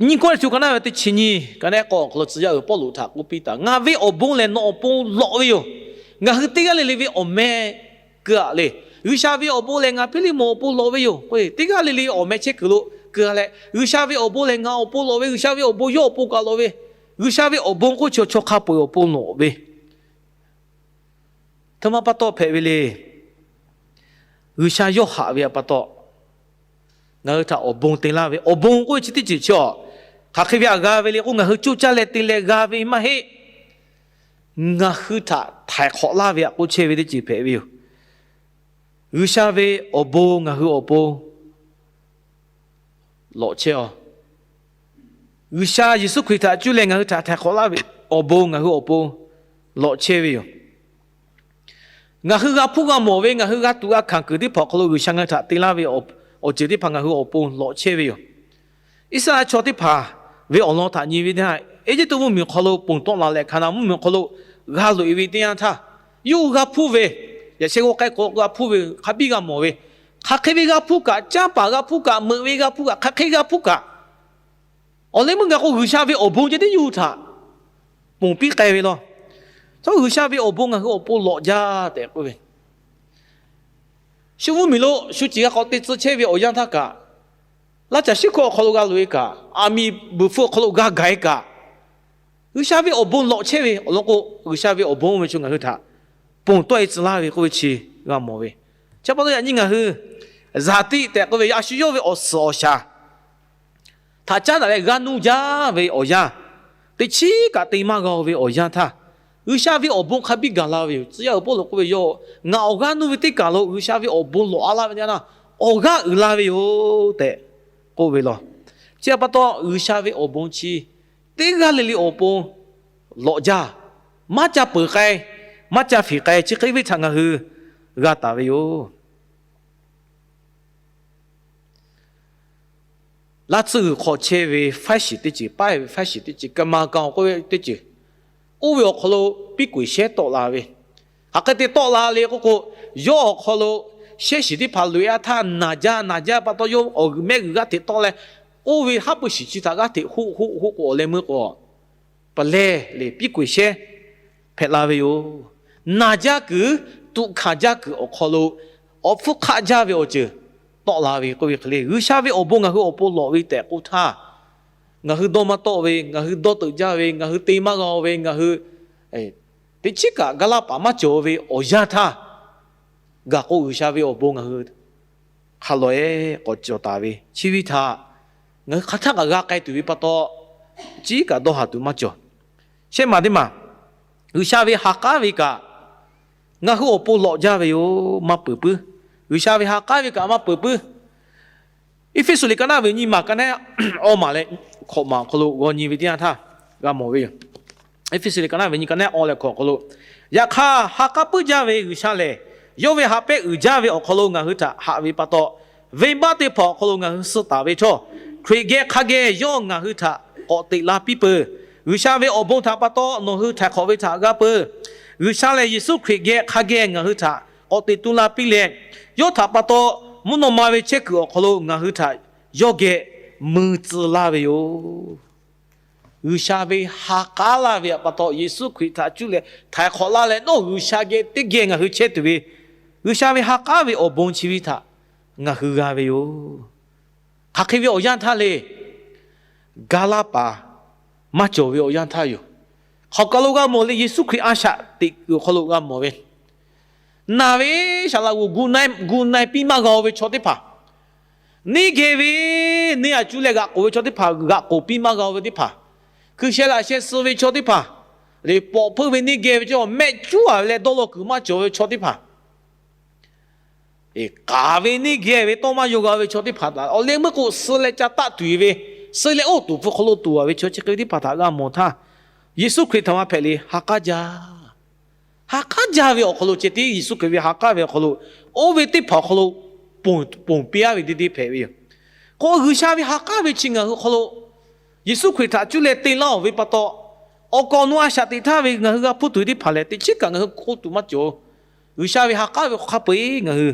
Nyiˇ Kawˇrenˍhtuˆ ka naˉ ve teˇ chi nyiˇ ka naˉ k'awˇ awˬ hk'aw lo tcuh yaˇ uiˍ Pawˇluꞈ htaꞈ k'oˆ piˇ taˍ, Ngaˬ ve awˬ bon lehˬ nawˬ awˬ pon lawꞈ ve yoˬ. Ngaˬ hui teˇ g'aˇ le le ve awˬ meh keu-a le. G'uiˬsha ve awˬ bon lehˬ ngaˬ Hpiˇliˇmonˍ awˬ pon lawꞈ ve yoˬ. Teˇ g'aˇ le le awˬ meh chehˇ kuiˬ lo keu-a leh, G'uiˬsha ve awˬ bon lehˬ ngaˬ awˬ pon lawꞈ ve, G'uiˬsha ve awˬ bon yawˇ awˬ pon kaꞈ lawꞈ ve, G'uiˬsha ve awˬ bon k'oˆ chi chaw hk'a peu-eˬ awˬ pon lawꞈ ve, htoꞈ ma pa taw hpehꞈ ve le. G'uiˬsha yawˇ haꞈ ve pa taw, ngaˬ hui htaꞈ awˬ bon te laˇ ve. Awˬ bon k'oˆ ve chi teˇ ceuˬ chi a, hk'aˬ hk'e ve htaꞈ g'a ve le k'o, ngaˬ hui coˇ caˇ leh te leh g'a ve maˇ heˆ. Ngaˬ hui htaꞈ htaiˍ hk'awꞈ laˇ ve htaꞈ k'oˆ chehˇ ve teˇ ceuˬ hpehꞈ ve yoˬ. G'uiˬsha ve awˬ bon ngaˬ hui awˬ pon lawꞈ chehˇ-a. G'uiˬsha Yeˍsuˆ Hkriꞈ htaꞈ cuˇ leh ngaˬ hui htaꞈ htaiˍ hk'awꞈ laˇ ve awˬ bon ngaˬ hui awˬ pon lawꞈ chehˇ ve yoˬ. Ngaˬ hui g'a hpuˇ g'a mawˬ ve, ngaˬ hui g'a tuꞈ g'a hkanˍ kuiˬ teˇ hpaˍ awˬ hk'aw lo G'uiˬsha ngaˬ hui htaꞈ te laˇ ve awˬ ceuˬ teˇ hpaˍ ngaˬ hui awˬ pon lawꞈ chehˇ ve yoˬ. Iˉsaˍreˍlaˆ chaw teˇ hpaˍ ve awˬ lawn htaꞈ nyi ve teˇ yanˇ, Eˇjiˇtuꞈ mvuhˇmiˬ awˬ hk'aw lo ponˬ tawˆ la leh Hkaˍnanˍ mvuhˇmiˬ awˬ hk'aw lo g'a loꞈ-e ve teˇ yanˇ htaˇ, yawˇ hui g'a hpuˇ ve, yaꞈ sheh g'aw k'ai k'o g'a hpuˇ ve, hk'a biˇ g'a mawˬ ve, hk'aˬ hk'e ve g'a hpuˇ kaꞈ, canˇ paˍ g'a hpuˇ kaꞈ, meuꞈ ve g'a hpuˇ kaꞈ, hk'aˬ hk'e g'a hpuˇ kaꞈ, awˬ leh meuˇ gaˬ k'o G'uiˬsha ve awˬ bon ceh tiˉ yawˇ hui htaꞈ ponˬ piˇ k'ai ve law. Chaw G'uiˬsha ve awˬ bon ngaˬ hui awˬ pon lawꞈ jaˇ tehꞈ k'oˆ ve, shu mvuhˇmiˬ lo shu ciˬ g'a k'awꞈ te tcuh chehˇ ve awˬ yanˇ htaˇ kaꞈ, laˇ caˬ shiˉ hkawˇ awˬ hk'aw lo g'a loꞈ-e kaꞈ, aˬ miˍ buiˬ hpfuh awˬ hk'aw lo g'a gaˬ-e kaꞈ, G'uiˬsha ve awˬ bon lawꞈ chehˇ ve awˬ lawn k'o, G'uiˬsha ve awˬ bon oˇ ve chaw ngaˬ hui htaꞈ ponˬ tawˆ-e tcuh laˇ ve k'oˆ ve chi g'a mawˬ ve. Chi pa taw yaꞈ nyi ngaˬ hui zaˍ tiꞈ tehꞈ k'oˆ ve a shu yawˇ ve awˬ suhˍ awˬ shaˍ htaꞈ caˉ daꞈ leh g'aˇ nuˇ jaˇ ve awˬ yanˇ, teꞈ chiˉ kaꞈ te maˇ g'a-o ve awˬ yanˇ htaˇ, G'uiˬsha ve awˬ bon hk'a biˇ gaˬ la ve yoˬ. Tcuh yaˇ uiˍ Pawˇluꞈ k'oˆ ve, Yawˇ ngaˬ awˬ g'aˇ nuˇ ve teˇ kaˬ lo G'uiˬsha ve awˬ bon lawꞈ-a laˇ ve teˇ yanˇ, awˬ g'aˇ uiˍ la ve yoˬ tehꞈ k'oˆ ve law. Chi pa taw G'uiˬsha ve awˬ bon chi teˇ g'aˇ le le awˬ pon lawꞈ jaˇ, maˇ ca peuˬ k'ai, maˇ ca fiˍ k'ai, chi hk'e ve htaꞈ ngaˬ hui g'a taˍ ve yoˬ. Laˇ tsuhˇ g'uiˬ hk'aw chehˇ ve faˉ shiˍ teˇ ceuˬ, paˉ ve faˉ shiˍ teˇ ceuˬ, กรรมการ k'oˆ ve teˇ ceuˬ, oˇ ve awˬ hk'aw lo piˇ k'oˍ shehˉ tawˆ la ve, hk'aˬ hk'e te tawˆ la le k'oˆ k'o, yawˇ awˬ hk'aw lo shehˉ shiˍ teˇ hpaˍ loꞈ-e a htaˇ naˬ jaˇ, naˬ jaˇ pa taw yawˇ awˬ g'uiˬ mehˆ g'uiˬ g'aˇ hteꞈ tawˆ leh, oˇ ve haˉ pui shiˍ chi htaꞈ g'aˇ hteꞈ hoˆ hoˆ hoˆ k'o awˬ leh meuˇ k'o, pa lehˬ le piˇ k'oˍ shehˉ hpehꞈ la ve yoˬ. Naˬ jaˇ kuiˬ, tuꞈ hkanˍ jaˇ kuiˬ awˬ hk'aw lo awˬ hpfuhˇ hk'aˆ jaˇ ve awˬ ceuˬ tawˆ la ve k'oˆ ve hk'e le, G'uiˬsha ve awˬ bon ngaˬ hui awˬ pon lawꞈ ve tehꞈ k'oˆ htaˇ, ngaˬ hui dawˇ maˇ tawˆ ve, ngaˬ hui dawˇ teuꞈ jaˇ ve, ngaˬ hui te maˇ g'a ve, ngaˬ hui teꞈ chiˉ kaꞈ ga laˇ paˍ maˇ cawˬ ve awˬ yanˇ htaˇ, gaˬ k'o G'uiˬsha ve awˬ bon ngaˬ hui hk'a lawˬ-e k'awꞈ cawˬ taˍ ve chi ve htaꞈ ngaˬ hui hk'aˬ htaˇ kaꞈ g'a k'ai tuˬ ve pa taw, chiˉ kaꞈ dawˇ haˍ tuˬ maˇ cawˬ. Shehˆ maˬ teˇ maˬ, G'uiˬsha ve ha k'aˉ ve kaꞈ ngaˬ hui awˬ pon lawꞈ jaˇ ve yoˬ. Maˇ peuˬ puiˉ. G'uiˬsha ve ha k'aˉ ve kaꞈ maˇ peuˬ puiˉ. Eˇfeˇsuꞈ liꞈ ka naˉ ve nyiˇ maˬ ka naˉ awˇ maˬ leh hkawꞈ maˬ awˬ hk'aw lo g'aw nyi ve teˇ yanˇ htaˇ g'a mawˬ ve yoˬ. Eˇfeˇsuꞈ liꞈ ka naˉ ve nyiˇ ka naˉ awˇ leh hkawꞈ awˬ hk'aw lo Yaꞈ hk'aˇ, ha k'aˉ puiˉ jaˇ ve G'uiˬsha lehˬ, yawˇ ve haꞈ pehnˇ uiˍ jaˇ ve awˬ hk'aw lo ngaˬ hui htaꞈ haꞈ ve pa taw, venˇbaˆ teˇ hpaˍ awˬ hk'aw lo ngaˬ hui suh taˍ ve htawˇ, Hkriꞈ geh hk'a geh yawˇ ngaˬ hui htaꞈ k'awꞈ teꞈ la piˇ peuˬ. G'uiˬsha ve awˬ bon htaꞈ pa taw nawˬ hui htaiˍ hk'awꞈ ve htaꞈ g'a peuˬ. G'uiˬsha lehˬ, Yeˍsuˆ Hkriꞈ geh hk'a geh ngaˬ hui htaꞈ k'awꞈ teꞈ tu la piˇ leh, yawˇ htaꞈ pa taw mvuhˇ naw ma ve chehˇ kuiˬ awˬ hk'aw lo ngaˬ hui htaꞈ yawˇ geh mui tcuh laˇ ve yoˬ. G'uiˬsha ve ha k'aˉ laˇ ve pa taw, Yeˍsuˆ Hkriꞈ htaꞈ cuˇ leh htaiˍ hk'awꞈ laˇ leh, nawˬ G'uiˬsha geh teˇ geh ngaˬ hui chehˇ tuˬ ve, G'uiˬsha ve ha k'aˉ ve awˬ bon chi ve htaꞈ ngaˬ hui g'a ve yoˬ. Hk'aˬ hk'e ve awˬ yanˇ htaˇ le, ga laˇ paˍ maˇ cawˬ ve awˬ yanˇ htaˇ yoˬ. Hk'aˬ kaˬ lo g'a mawˬ le, Yeˍsuˆ Hkriꞈ a shaꞈ teꞈ kuiˬ awˬ hk'aw lo g'a mawˬ ve, naˬ ve shaˍ laꞈ g'oˍ gu na-e piˇ maˇ g'a-o ve chaw teˇ hpaˍ, neˇ geh ve neˇ a cuˇ leh g'aꞈ k'oˍ ve chaw teˇ hpaˍ, g'aꞈ k'oˍ piˇ maˇ g'a-o ve teˇ hpaˍ, hkui sheh laꞈ sheh suh ve chaw teˇ hpaˍ, liꞈ pawꞈ hpeuˇ ve neˇ geh ve chaw, mehˆ cuˉ a ve leh dawˇ law kuiˬ maˇ cawˬ ve chaw teˇ hpaˍ, k'aˍ ve neˇ geh ve tawˇ maˇ yaw g'a ve chaw teˇ hpaˍ htaꞈ awˬ leh meuˇ k'o suh leh ca taˆ tuˬ ve, suh leh oˇ tuˍ hpfuh hk'aw lo tuˬ a ve chaw chi hk'e ve teˇ hpaˍ htaꞈ g'a mawˬ htaˇ, Yeˍsuˆ Hkriꞈ htaꞈ maˇ hpehꞈ le, ha k'aˉ jaˇ. Ha k'aˉ jaˇ ve awˬ hk'aw lo ceh tiˉ Yeˍsuˆ Hkriꞈ ve ha k'aˉ ve awˬ hk'aw lo, oˇ ve teˇ hpaˍ awˬ hk'aw lo ponˬ piˇ aˉ ve deˇ deˇ hpehꞈ ve yoˬ. K'o, G'uiˬsha ve ha k'aˉ ve chi ngaˬ hui awˬ hk'aw lo Yeˍsuˆ Hkriꞈ htaꞈ cuˇ leh te laˇ-oˬ ve pa taw, awˬ kaˍ awˬ nu a shaꞈ teꞈ htaˇ ve ngaˬ hui g'a hpuˇ tuˬ ve teˇ hpaˍ lehˬ, teꞈ chiˉ kaꞈ ngaˬ hui k'oˆ tuˬ maˇ cawˬ. G'uiˬsha ve ha k'aˉ ve hk'a peu-eˬ ngaˬ hui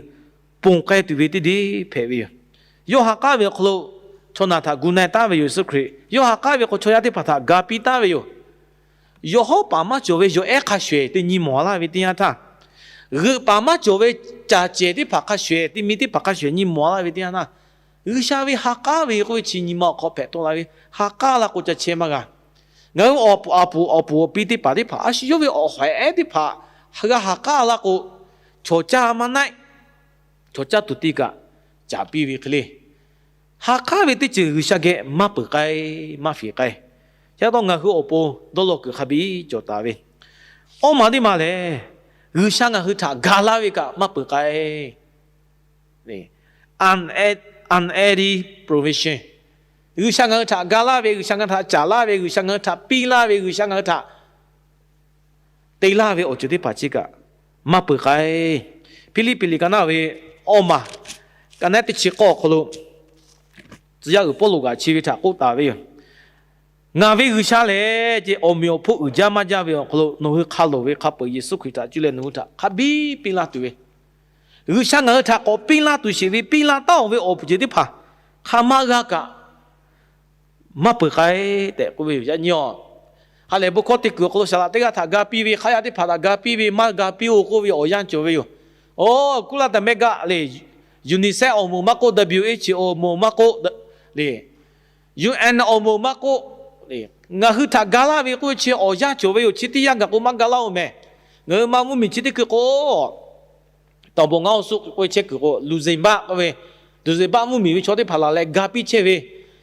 ponˬ k'ai tuˬ ve teˇ deˇ hpehꞈ ve yoˬ. Yawˇ ha k'aˉ ve awˬ hk'aw lo chaw naˬ htaꞈ gu na-e taˉ ve yoˬ. Yeˍsuˆ Hkriꞈ yawˇ ha k'aˉ ve k'o, chaw yaˇ teˇ hpaˍ htaꞈ ga piˇ taˉ ve yoˬ. Yawˬ hawˉ paˍ maˇ cawˬ ve yawˬ ehˉ hk'a shuˍ ehˍ teˇ nyi mawˬ laˇ ve teˇ yanˇ htaˇ, g'euꞈ paˍ maˇ cawˬ ve caˬ cehˬ teˇ hpaˍ hk'a shuˍ ehˍ, teˇ miˇ teˇ hpaˍ hk'a shuˍ ehˍ nyi mawˬ laˇ ve teˇ yanˇ htaˇ, G'uiˬsha ve ha k'aˉ ve k'oˆ ve chi nyi ma awˬ hk'aw hpehꞈ tawˆ la ve, ha k'aˉ la k'o ca chehˇ maˇ g'a. Ngaˬ hui awˬ puˍ awˬ puˍ awˬ pi teˇ hpaˍ teˇ hpaˍ a shu yawˇ ve awˬ hawehˍ ehˉ teˇ hpaˍ g'a ha k'aˉ la k'o, chaw caˇ maˇ naˆ, chaw caˇ tuˬ teˇ kaꞈ caˍ piˇ ve hk'e le. Ha k'aˉ ve teˇ ceuˬ G'uiˬsha geh maˇ peuˬ k'ai, maˇ fiˍ k'ai. Chi pa taw ngaˬ hui awˬ pon dawˇ law kuiˬ hk'a biˇ cawˬ taˍ ve, awˇ ma teˇ ma lehˬ, G'uiˬsha ngaˬ hui htaꞈ ga laˇ ve kaꞈ maˇ peuˬ k'ai. Unending provision. G'uiˬsha ngaˬ hui htaꞈ ga laˇ ve, G'uiˬsha ngaˬ hui htaꞈ caˍ laˇ ve, G'uiˬsha ngaˬ hui htaꞈ piˇ laˇ ve, G'uiˬsha ngaˬ hui htaꞈ te laˇ ve awˬ ceuˬ teˇ hpaˍ chi kaꞈ maˇ peuˬ k'ai. Hpiˇliˇpiˆ liꞈ ka naˉ ve awˇ ma ka naˉ teˇ chi k'awˇ awˬ hk'aw lo tcuh yaˇ uiˍ Pawˇluꞈ kaꞈ chi ve htaꞈ k'oˆ taˍ ve yoˬ. Ngaˬ ve G'uiˬsha lehˬ, ceh awˬ meꞈ awˬ hponˇ uiˍ jaˇ maˇ jaˇ ve awˬ hk'aw lo nawˬ hui hk'a lawˬ ve hk'a peu-eˬ Yeˍsuˆ Hkriꞈ htaꞈ cuˇ leh nawˬ hui htaꞈ hk'a biˇ piˇ laˇ tuˬ ve, G'uiˬsha ngaˬ hui htaꞈ k'awꞈ piˇ laˇ tuˬ sheˍ ve, piˇ laˇ taˉ-oˬ ve awˬ ceuˬ teˇ hpaˍ hk'a maˇ g'a kaꞈ maˇ peuˬ k'ai tehꞈ k'oˆ ve yoˬ. Yaꞈ nyi-aˬ, ha lehˬ bon hkawˇ teˇ kuiˬ awˬ hk'aw lo saˍ laꞈ teˇ g'aˇ htaꞈ ga piˇ ve, hk'a yaˇ teˇ hpaˍ htaꞈ ga piˇ ve, maˇ ga piˇ-oˬ k'oˆ ve awˬ yanˇ cawˬ ve yoˬ. Oˬ, kuˇ laˇ taˍ mehˆ gaˆ le, UNICEF awˬ moˍ maˇ k'oˆ, W H O awˬ moˍ maˇ k'oˆ le, U N awˬ moˍ maˇ k'oˆ, ngaˬ hui htaꞈ ga laˇ ve k'oˆ ve chi awˬ yanˇ cawˬ ve yoˬ. Chi teˇ yanˇ gaˬ k'o maˇ ga laˇ-oˬ mehˍ. Ngaˬ hui ma mvuhˇmiˬ chi teˇ hkui k'o, tawˍ bon ngaˇ oˬ suˆ k'oˆ ve chehˇ kuiˬ k'o, Luxembourg k'oˆ ve, Luxembourg mvuhˇmiˬ ve chaw teˇ hpaˍ laˬ leh ga piˇ chehˇ ve,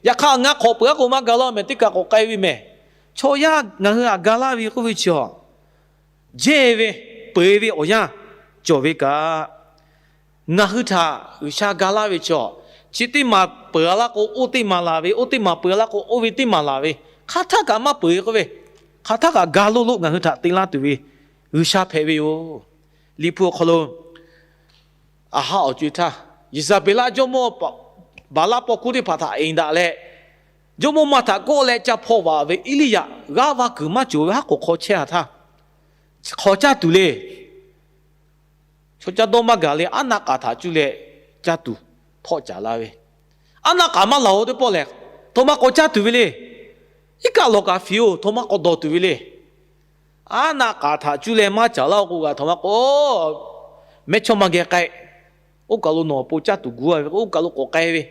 yaꞈ hk'aˇ ngaˇ hk'awꞈ peuˬ-aˉ k'o maˇ ga laˇ mehˍ, teˇ kaꞈ k'awꞈ k'ai ve mehˍ. Chaw yaˇ ngaˬ hui htaꞈ ga laˇ ve k'oˆ ve chi-aˬ, jehˇ ve, peuˬ ve awˬ yanˇ cawˬ ve kaꞈ, ngaˬ hui htaꞈ G'uiˬsha ga laˇ ve chi-aˬ, chi teˇ maˬ peuˬ-a laˇ k'o, oˇ teˇ maˬ laˬ ve, oˇ teˇ maˬ peuˬ-a laˇ k'o, oˇ ve teˇ maˬ laˬ ve, hk'aˬ htaˇ kaꞈ maˇ peuˬ ve k'oˆ ve, hk'aˬ htaˇ kaꞈ ga loˇ loˆ ngaˬ hui htaꞈ te laˇ tuˬ ve G'uiˬsha hpehꞈ ve yoˬ. Liꞈ hpu awˬ hk'aw lo, aˬ ha awˬ co-e htaˇ, Yeˍzaˍbeˍlaˆ jawˇmawˇ Baˍlaˆ paw hkuˇ teˇ hpaˍ htaꞈ eˍ daꞈ leh, jawˇmawˇ ma htaꞈ kawˆ leh ca hpaw vaꞈ ve Eˇliˇyaꞈ g'aˇ va kuiˬ maˇ cawˬ ve haˉ k'awꞈ hk'aw chehˇ-a htaˇ, hk'aw caˇ tuˬ le. Chaw caˇ dawˇ maˇ gaˬ le, aˉ naˆ k'aˍ htaꞈ cuˇ leh caˇ tuˬ hpawˆ caˍ laˇ ve. Aˉ naˆ k'aˍ maˇ laˬ-oˬ teˇ pawˆ lehˬ, htaꞈ ma k'awꞈ caˇ tuˬ ve le. Iˉ kaˆ lawˬ kaꞈ fiˍ-oˬ, htaꞈ ma k'awꞈ dawˬ tuˬ ve le. Aˉ naˆ k'aˍ htaꞈ cuˇ leh maˇ caˍ laˇ-oˬ k'o, g'a htaꞈ ma k'awꞈ, mehˇchawˇma geh k'ai, oˇ kaˬ lo nawˬ awˬ pon caˇ tuˬ gu-a ve k'o, oˇ kaˬ lo k'awꞈ k'ai ve.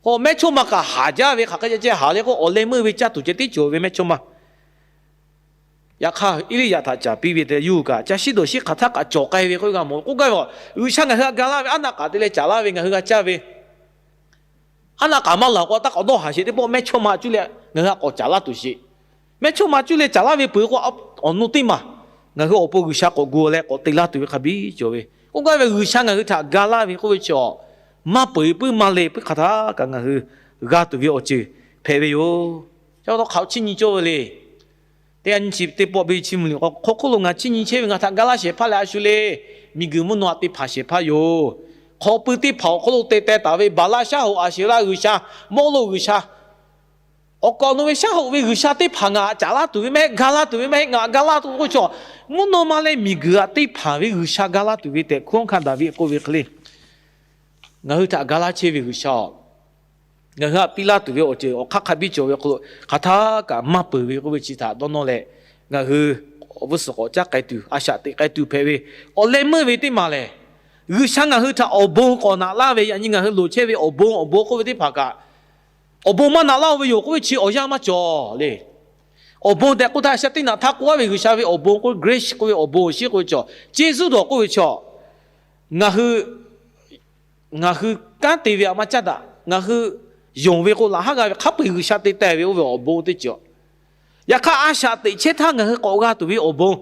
K'o, mehˇchawˇma kaꞈ haˍ jaˇ ve hk'aˬ hk'e ceh ceh haˍ le k'o, awˬ leh meuˇ ve caˇ tuˬ ceh tiˉ cawˬ ve mehˇchawˇma. Yaꞈ hk'aˇ, Eˇliˇyaꞈ htaꞈ caˍ piˇ ve te yuˬ kaꞈ, ca shiˉ dawˬ shiˉ hk'aˬ htaˇ kaꞈ cawˬ k'ai ve k'oˆ ve g'a mawˬ. K'oˆ gaˇ ve, G'uiˬsha ngaˬ hui htaꞈ ga laˇ ve aˉ naˆ k'aˍ te leh caˍ laˇ ve ngaˬ hui g'a caˇ ve, aˉ naˆ k'aˍ maˇ laˬ k'o, taˇ k'awꞈ dawˇ haˍ sheˍ teˇ pawˆ mehˇchawˇma cuˇ leh ngaˬ hui htaꞈ k'awꞈ caˍ laˇ tuˬ sheˍ. Mehˇchawˇma cuˇ leh caˍ laˇ ve peuˬ k'o, awˬ nu teˇ maˬ ngaˬ hui awˬ pon G'uiˬsha k'awꞈ gu leh k'awꞈ te laˇ tuˬ ve hk'a biˇ cawˬ ve. K'oˆ gaˇ ve, G'uiˬsha ngaˬ hui htaꞈ ga laˇ ve k'oˆ ve chi-aˬ, maˇ peuˬ puiˉ maˇ le puiˉ hk'aˬ htaˇ kaꞈ ngaˬ hui g'a tuˬ ve awˬ ceuˬ hpehꞈ ve yoˬ. Chi pa taw hk'aˬ chiˇ nyi cawˇ ve le. Teˇ g'aˇ nyiˇ chi teˇ pawˆ ve chi mvuhˇ miˬ k'o, hk'aw hk'oˆ lo ngaˬ chiˇ nyi chehˇ ve ngaˬ htaꞈ ga laˇ shehˍ hpaˇ leh a shu le. Miˬguiˬ mvuhˇ naw aꞈ teˇ hpaˍ shehˍ hpaˇ yoˬ. Hk'aw pui teˇ hpaˍ awˬ hk'oˆ lo te teh taˍ ve Baˍlaˆ shaˉ hoꞈ Aˍsheˍlaˆ g'uiˬsha, Mawˇluˆ g'uiˬsha, awˬ kaˍ awˬ nu ve shaˉ hoꞈ ve g'uiˬsha teˇ hpaˍ ngaˬ htaꞈ caˍ laˇ tuˬ ve maˇ heˆ, ga laˇ tuˬ ve maˇ heˆ, ngaˬ htaꞈ ga laˇ tuˬ k'oˆ ve chaw, mvuhˇ naw ma leh miˬguiˬ aꞈ teˇ hpaˍ ve g'uiˬsha ga laˇ tuˬ ve tehꞈ hkunˉ hawˉ hkanˇ Daˍviˆ k'oˆ ve hk'e le. Ngaˬ hui htaꞈ ga laˇ chehˇ ve g'uiˬsha-oˬ, ngaˬ hui htaꞈ piˇ laˇ tuˬ ve awˬ ceuˬ awˬ hk'aˇ hk'a biˇ cawˬ ve awˬ hk'aw lo hk'aˬ htaˇ kaꞈ maˇ peuˬ ve k'oˆ ve chi htaꞈ dawˇ nawˇ leh, ngaˬ hui awˬ g'uˇ suhˍ k'awꞈ caˉ k'ai tuˬ, a shaꞈ teꞈ k'ai tuˬ hpehꞈ ve awˬ leh meuˇ ve teˇ maˬ lehˬ, G'uiˬsha ngaˬ hui htaꞈ awˬ bon k'awꞈ naꞈ laˇ ve, yaꞈ nyi ngaˬ hui loˍ chehˇ ve awˬ bon awˬ bon k'oˆ ve teˇ hpaˍ kaꞈ, awˬ bon maˇ naꞈ laˇ-oˬ ve yoˬ k'oˆ ve chi awˬ yanˇ maˇ cawˬ le. Awˬ bon tehꞈ k'oˆ htaˇ, sha teˇ naꞈ htaˇ k'oˆ laˇ ve G'uiˬsha ve awˬ bon k'o, grace k'oˆ ve awˬ bon awˬ shiˉ k'oˆ ve chaw, ceˇ zuˉ dawˬ k'oˆ ve chaw, ngaˬ hui ngaˬ hui kanˉ te ve htaꞈ maˇ caˉ daꞈ. Ngaˬ hui yonˍ ve k'o, laꞈ haˉ g'a ve hk'a peu-eˬ G'uiˬsha te teh ve oˇ ve awˬ bon teˇ ceuˬ. Yaꞈ hk'aˇ, a shaꞈ teꞈ chehˇ htaˇ ngaˬ hui k'awꞈ g'a tuˬ ve awˬ bon,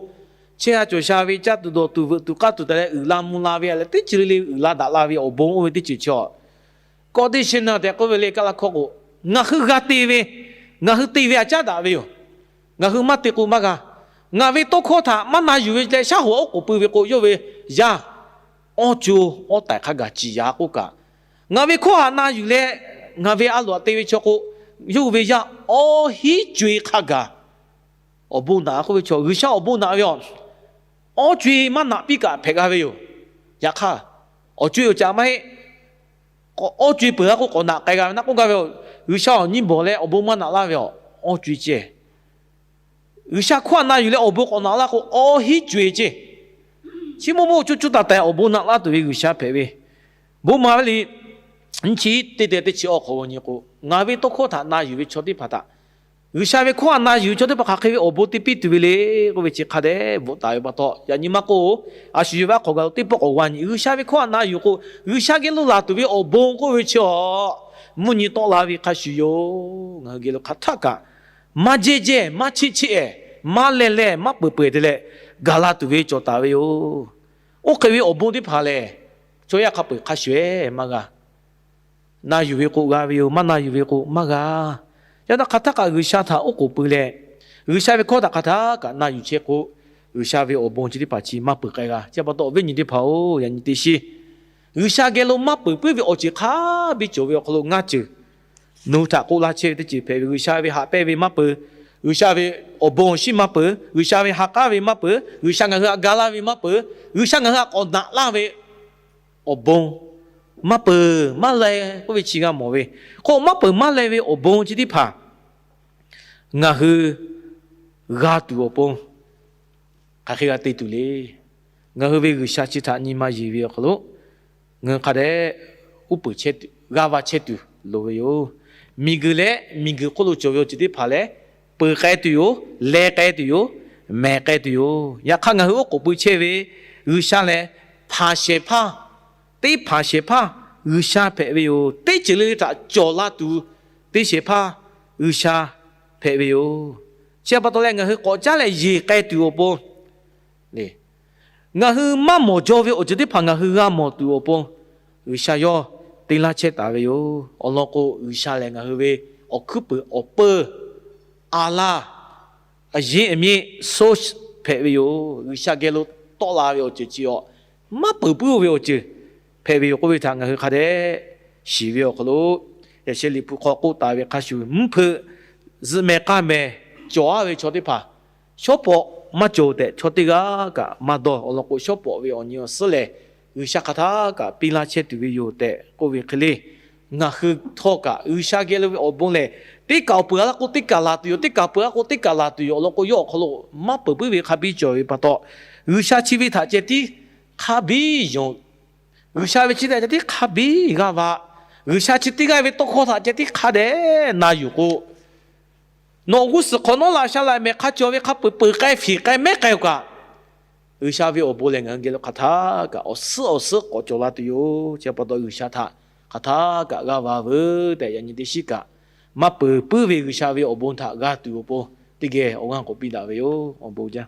chehˇ sha cawˬ sha ve, caˇ tuˬ dawˬ tuˬ, veuꞈ tuˬ k'aˇ tuˬ tehꞈ leh uiˍ la mvuh la ve leh teˇ ceuˬ le le uiˍ la daꞈ la ve awˬ bon oˇ ve teˇ ceuˬ chi, conditional tehꞈ k'oˆ ve le, Kaˇlaˇ hkawˇ k'o, ngaˬ hui g'a te ve, ngaˬ hui te ve htaꞈ caˉ daꞈ ve yoˬ. Ngaˬ hui maˇ te k'o maˇ g'a. Ngaˬ ve tawˇ hkawˇ htaꞈ maˇ na yuˬ ve leh shaˉ hoꞈ oˉ k'oˍ pui ve k'o, yawˇ ve yaˇ awˇ co awˇ taiˍ hk'a gaˬ ciˍ ya k'oˆ kaꞈ, ngaˬ ve hkawˇ htaꞈ na yuˬ leh ngaˬ ve a loꞈ htaꞈ te ve chaw k'o, yawˇ hui ve yaˇ awˇ hinˉ co-e hk'a gaˬ awˬ bon naꞈ k'oˆ ve chaw, G'uiˬsha awˬ bon naꞈ ve yoˬ. Awˇ co-e maˇ naꞈ piˇ kaꞈ hpehꞈ g'a ve yoˬ. Yaꞈ hk'aˇ, awˬ co-e awˬ caꞈ maˇ heˆ. Awˇ co-e peuˬ a k'o, k'awꞈ naꞈ k'ai g'a ve naˆ k'oˆ gaˇ ve, G'uiˬsha awˬ nyiˇ bawˬ leh awˬ bon maˇ naꞈ laˇ ve awˬ, awˇ co-e ceh. G'uiˬsha hkawˇ htaꞈ na yuˬ leh awˬ bon k'awꞈ naꞈ laˇ k'o, awˇ hinˉ co-e ceh. Chi maˇ maˇ co co taˍ tehꞈ awˬ bon naꞈ laˇ tuˬ ve G'uiˬsha hpehꞈ ve, bon ma ve le. Nyi chi teˇ te teˇ chi awˬ hk'aw lo nyi k'o, ngaˬ ve tawˇ hkawˇ htaꞈ na yuˬ ve chaw teˇ hpaˍ htaꞈ, G'uiˬsha ve hkawˇ htaꞈ na yuˬ ve chaw teˇ hpaˍ hk'aˬ hk'e ve awˬ bon te piˇ tuˬ ve le k'oˆ ve chi hk'a dehꞈ bvuhꞈ taˍ ve pa taw, yaꞈ nyi maˇ k'oˆ, a shu yawˇ ve aˉ hk'awꞈ gaˬ lo teˇ pawˆ k'awꞈ g'a nyi. G'uiˬsha ve hkawˇ htaꞈ na yuˬ k'o, G'uiˬsha geh lo laˬ tuˬ ve awˬ bon k'oˆ ve chi awˬ mvuhˇ nyi tawˆ la ve hk'a shuˍ yoˬ. Ngaˬ hui geh lo hk'aˬ htaˇ kaꞈ maˇ jehˇ jehˇ, maˇ cheˆ cheˆ-ehˍ, maˇ leh leh, maˇ peuˬ peuˬ te leh gaˬ la tuˬ ve cawˬ taˍ ve yoˬ. Oˇ hk'e ve awˬ bon teˇ hpaˍ lehˬ, chaw yaˇ hk'a peu-eˬ hk'a shuˍ-ehˍ maˇ g'a. Na yuˬ ve k'o g'a ve yoˬ, maˇ na yuˬ ve k'o maˇ g'a. Yaꞈ hk'aˇ, hk'aˬ htaˇ kaꞈ G'uiˬsha htaꞈ oˉ k'oˍ pui leh, G'uiˬsha ve hkawˇ htaꞈ hk'aˬ htaˇ kaꞈ na yuˬ chehˇ k'o, G'uiˬsha ve awˬ bon chi teˇ hpaˍ chi maˇ peuˬ k'ai g'a. Chi pa taw, awˬ viˉ nyi teˇ hpaˍ-oˬ, yaꞈ nyi teˇ shiˉ G'uiˬsha geh lo maˇ peuˬ puiˉ ve awˬ ceuˬ hk'a biˇ cawˬ ve awˬ hk'aw lo ngaˇ ceuˬ nawˬ hui htaꞈ k'oˆ laˇ chehˇ ve teˇ ceuˬ hpehꞈ ve, G'uiˬsha ve haꞈ pehnˇ ve maˇ peuˬ, G'uiˬsha ve awˬ bon awˬ shiˉ maˇ peuˬ, G'uiˬsha ve ha k'aˉ ve maˇ peuˬ, G'uiˬsha ngaˬ hui htaꞈ ga laˇ ve maˇ peuˬ, G'uiˬsha ngaˬ hui htaꞈ k'awꞈ naꞈ laˇ ve awˬ bon maˇ peuˬ maˇ leh k'oˆ ve chi g'a mawˬ ve. K'o, maˇ peuˬ maˇ leh ve awˬ bon chi teˇ hpaˍ ngaˬ hui g'a tuˬ awˬ pon hk'aˬ hk'e g'a te tuˬ le. Ngaˬ hui ve G'uiˬsha chi htaꞈ nyi ma yeˬ ve awˬ hk'aw lo, ngaˬ hui hk'a dehꞈ uˉ peunˍ chehˇ tuˬ, g'aˇ va chehˇ tuˬ loˍ ve yoˬ. Miˬguiˬ leh miˬguiˬ hk'oˆ lo cawˬ ve awˬ ceuˬ teˇ hpaˍ lehˬ, peuˬ k'ai tuˬ yoˬ, leh k'ai tuˬ yoˬ, mehˬ k'ai tuˬ yoˬ. Yaꞈ hk'aˇ, ngaˬ hui oˉ k'oˍ pui chehˇ ve G'uiˬsha lehˬ, hpanˍ shehˍ hpaˇ, teˇ hpanˍ shehˍ hpaˇ G'uiˬsha hpehꞈ ve yoˬ. Teˇ ceuˬ le le htaꞈ cawˬ la tuˬ, teˇ shehˍ hpaˇ G'uiˬsha hpehꞈ ve yoˬ. Chi pa taw leh, ngaˬ hui k'awꞈ caˉ leh yeˬ k'ai tuˬ awˬ pon, ngaˬ hui maˇ mawˬ jaw ve awˬ ceuˬ teˇ hpaˍ ngaˬ hui g'a mawˬ tuˬ awˬ pon, G'uiˬsha yawˇ te laˇ chehˇ taˍ ve yoˬ. Awˬ lawn k'o, G'uiˬsha lehˬ ngaˬ hui ve awˬ hkuiˉ puiˍ awˬ peu, a laˇ, a yeˉ a miˇ source hpehꞈ ve yoˬ. G'uiˬsha geh lo tawˆ la ve awˬ ceuˬ chi awˬ maˇ peuˬ puiˉ-o ve awˬ ceuˬ hpehꞈ ve yoˬ k'oˆ ve htaꞈ ngaˬ hui hk'a dehꞈ shiˍ ve awˬ hk'aw lo, yaꞈ sheh Liꞈ hpu hk'aw k'oˆ taˍ ve hk'a shuˍ, mvuhˇ hpeuꞈ zuhꞈ mehˍ k'aˇ mehˍ cawˬ-a ve chaw teˇ hpaˍ shawˉ pawꞈ maˇ cawˬ tehꞈ chaw teˇ g'aˇ kaꞈ maˇ dawˇ. Awˬ lawn k'o, shawˉ pawꞈ ve awˬ nyi awˬ suhˉ lehˬ, G'uiˬsha hk'aˬ htaˇ kaꞈ piˇ laˇ chehˇ tuˬ ve yoˬ tehꞈ k'oˆ ve hk'e le, ngaˬ hui htawˇ kaꞈ G'uiˬsha geh lo ve awˬ bon lehˬ, teˇ kaˬ awˬ peuˬ a laˇ k'o teˇ kaˬ laˬ tuˬ yoˬ, teˇ kaˬ peuˬ a k'o teˇ kaˬ laˬ tuˬ yoˬ. Awˬ lawn k'o, yawˇ awˬ hk'aw lo maˇ peuˬ puiˉ ve hk'a biˇ cawˬ ve pa taw, G'uiˬsha chi ve htaꞈ ceh tiˉ hk'a biˇ yonˍ. G'uiˬsha ve chi htaꞈ ceh tiˉ hk'a biˇ g'aˇ va. G'uiˬsha chi teˇ g'aˇ ve tawˇ hkawˇ htaꞈ ceh tiˉ hk'a dehꞈ na yuˬ k'o, nawˬ g'uˇ suhˍ hk'awꞈ nawˉ laꞈ sha laꞈ mehˍ hk'a cawˬ ve hk'a peu-eˬ peuˬ k'ai hpiˍ k'ai mehˉ k'ai-o kaꞈ, G'uiˬsha ve awˬ bon lehˬ ngaˬ hui geh lo hk'aˬ htaˇ kaꞈ awˬ suhˉ awˬ suhˉ k'awꞈ cawˬ la tuˬ yoˬ. Chi pa taw G'uiˬsha htaꞈ hk'aˬ htaˇ kaꞈ g'aˇ va veuˬ tehꞈ yaꞈ nyi teˇ shiˉ kaꞈ, maˇ peuˬ puiˉ ve G'uiˬsha ve awˬ bon htaꞈ g'a tuˬ awˬ pon teˇ geh awˬ g'aˇ k'awꞈ piˇ daꞈ ve yoˬ. Awˬ bon jaˇ.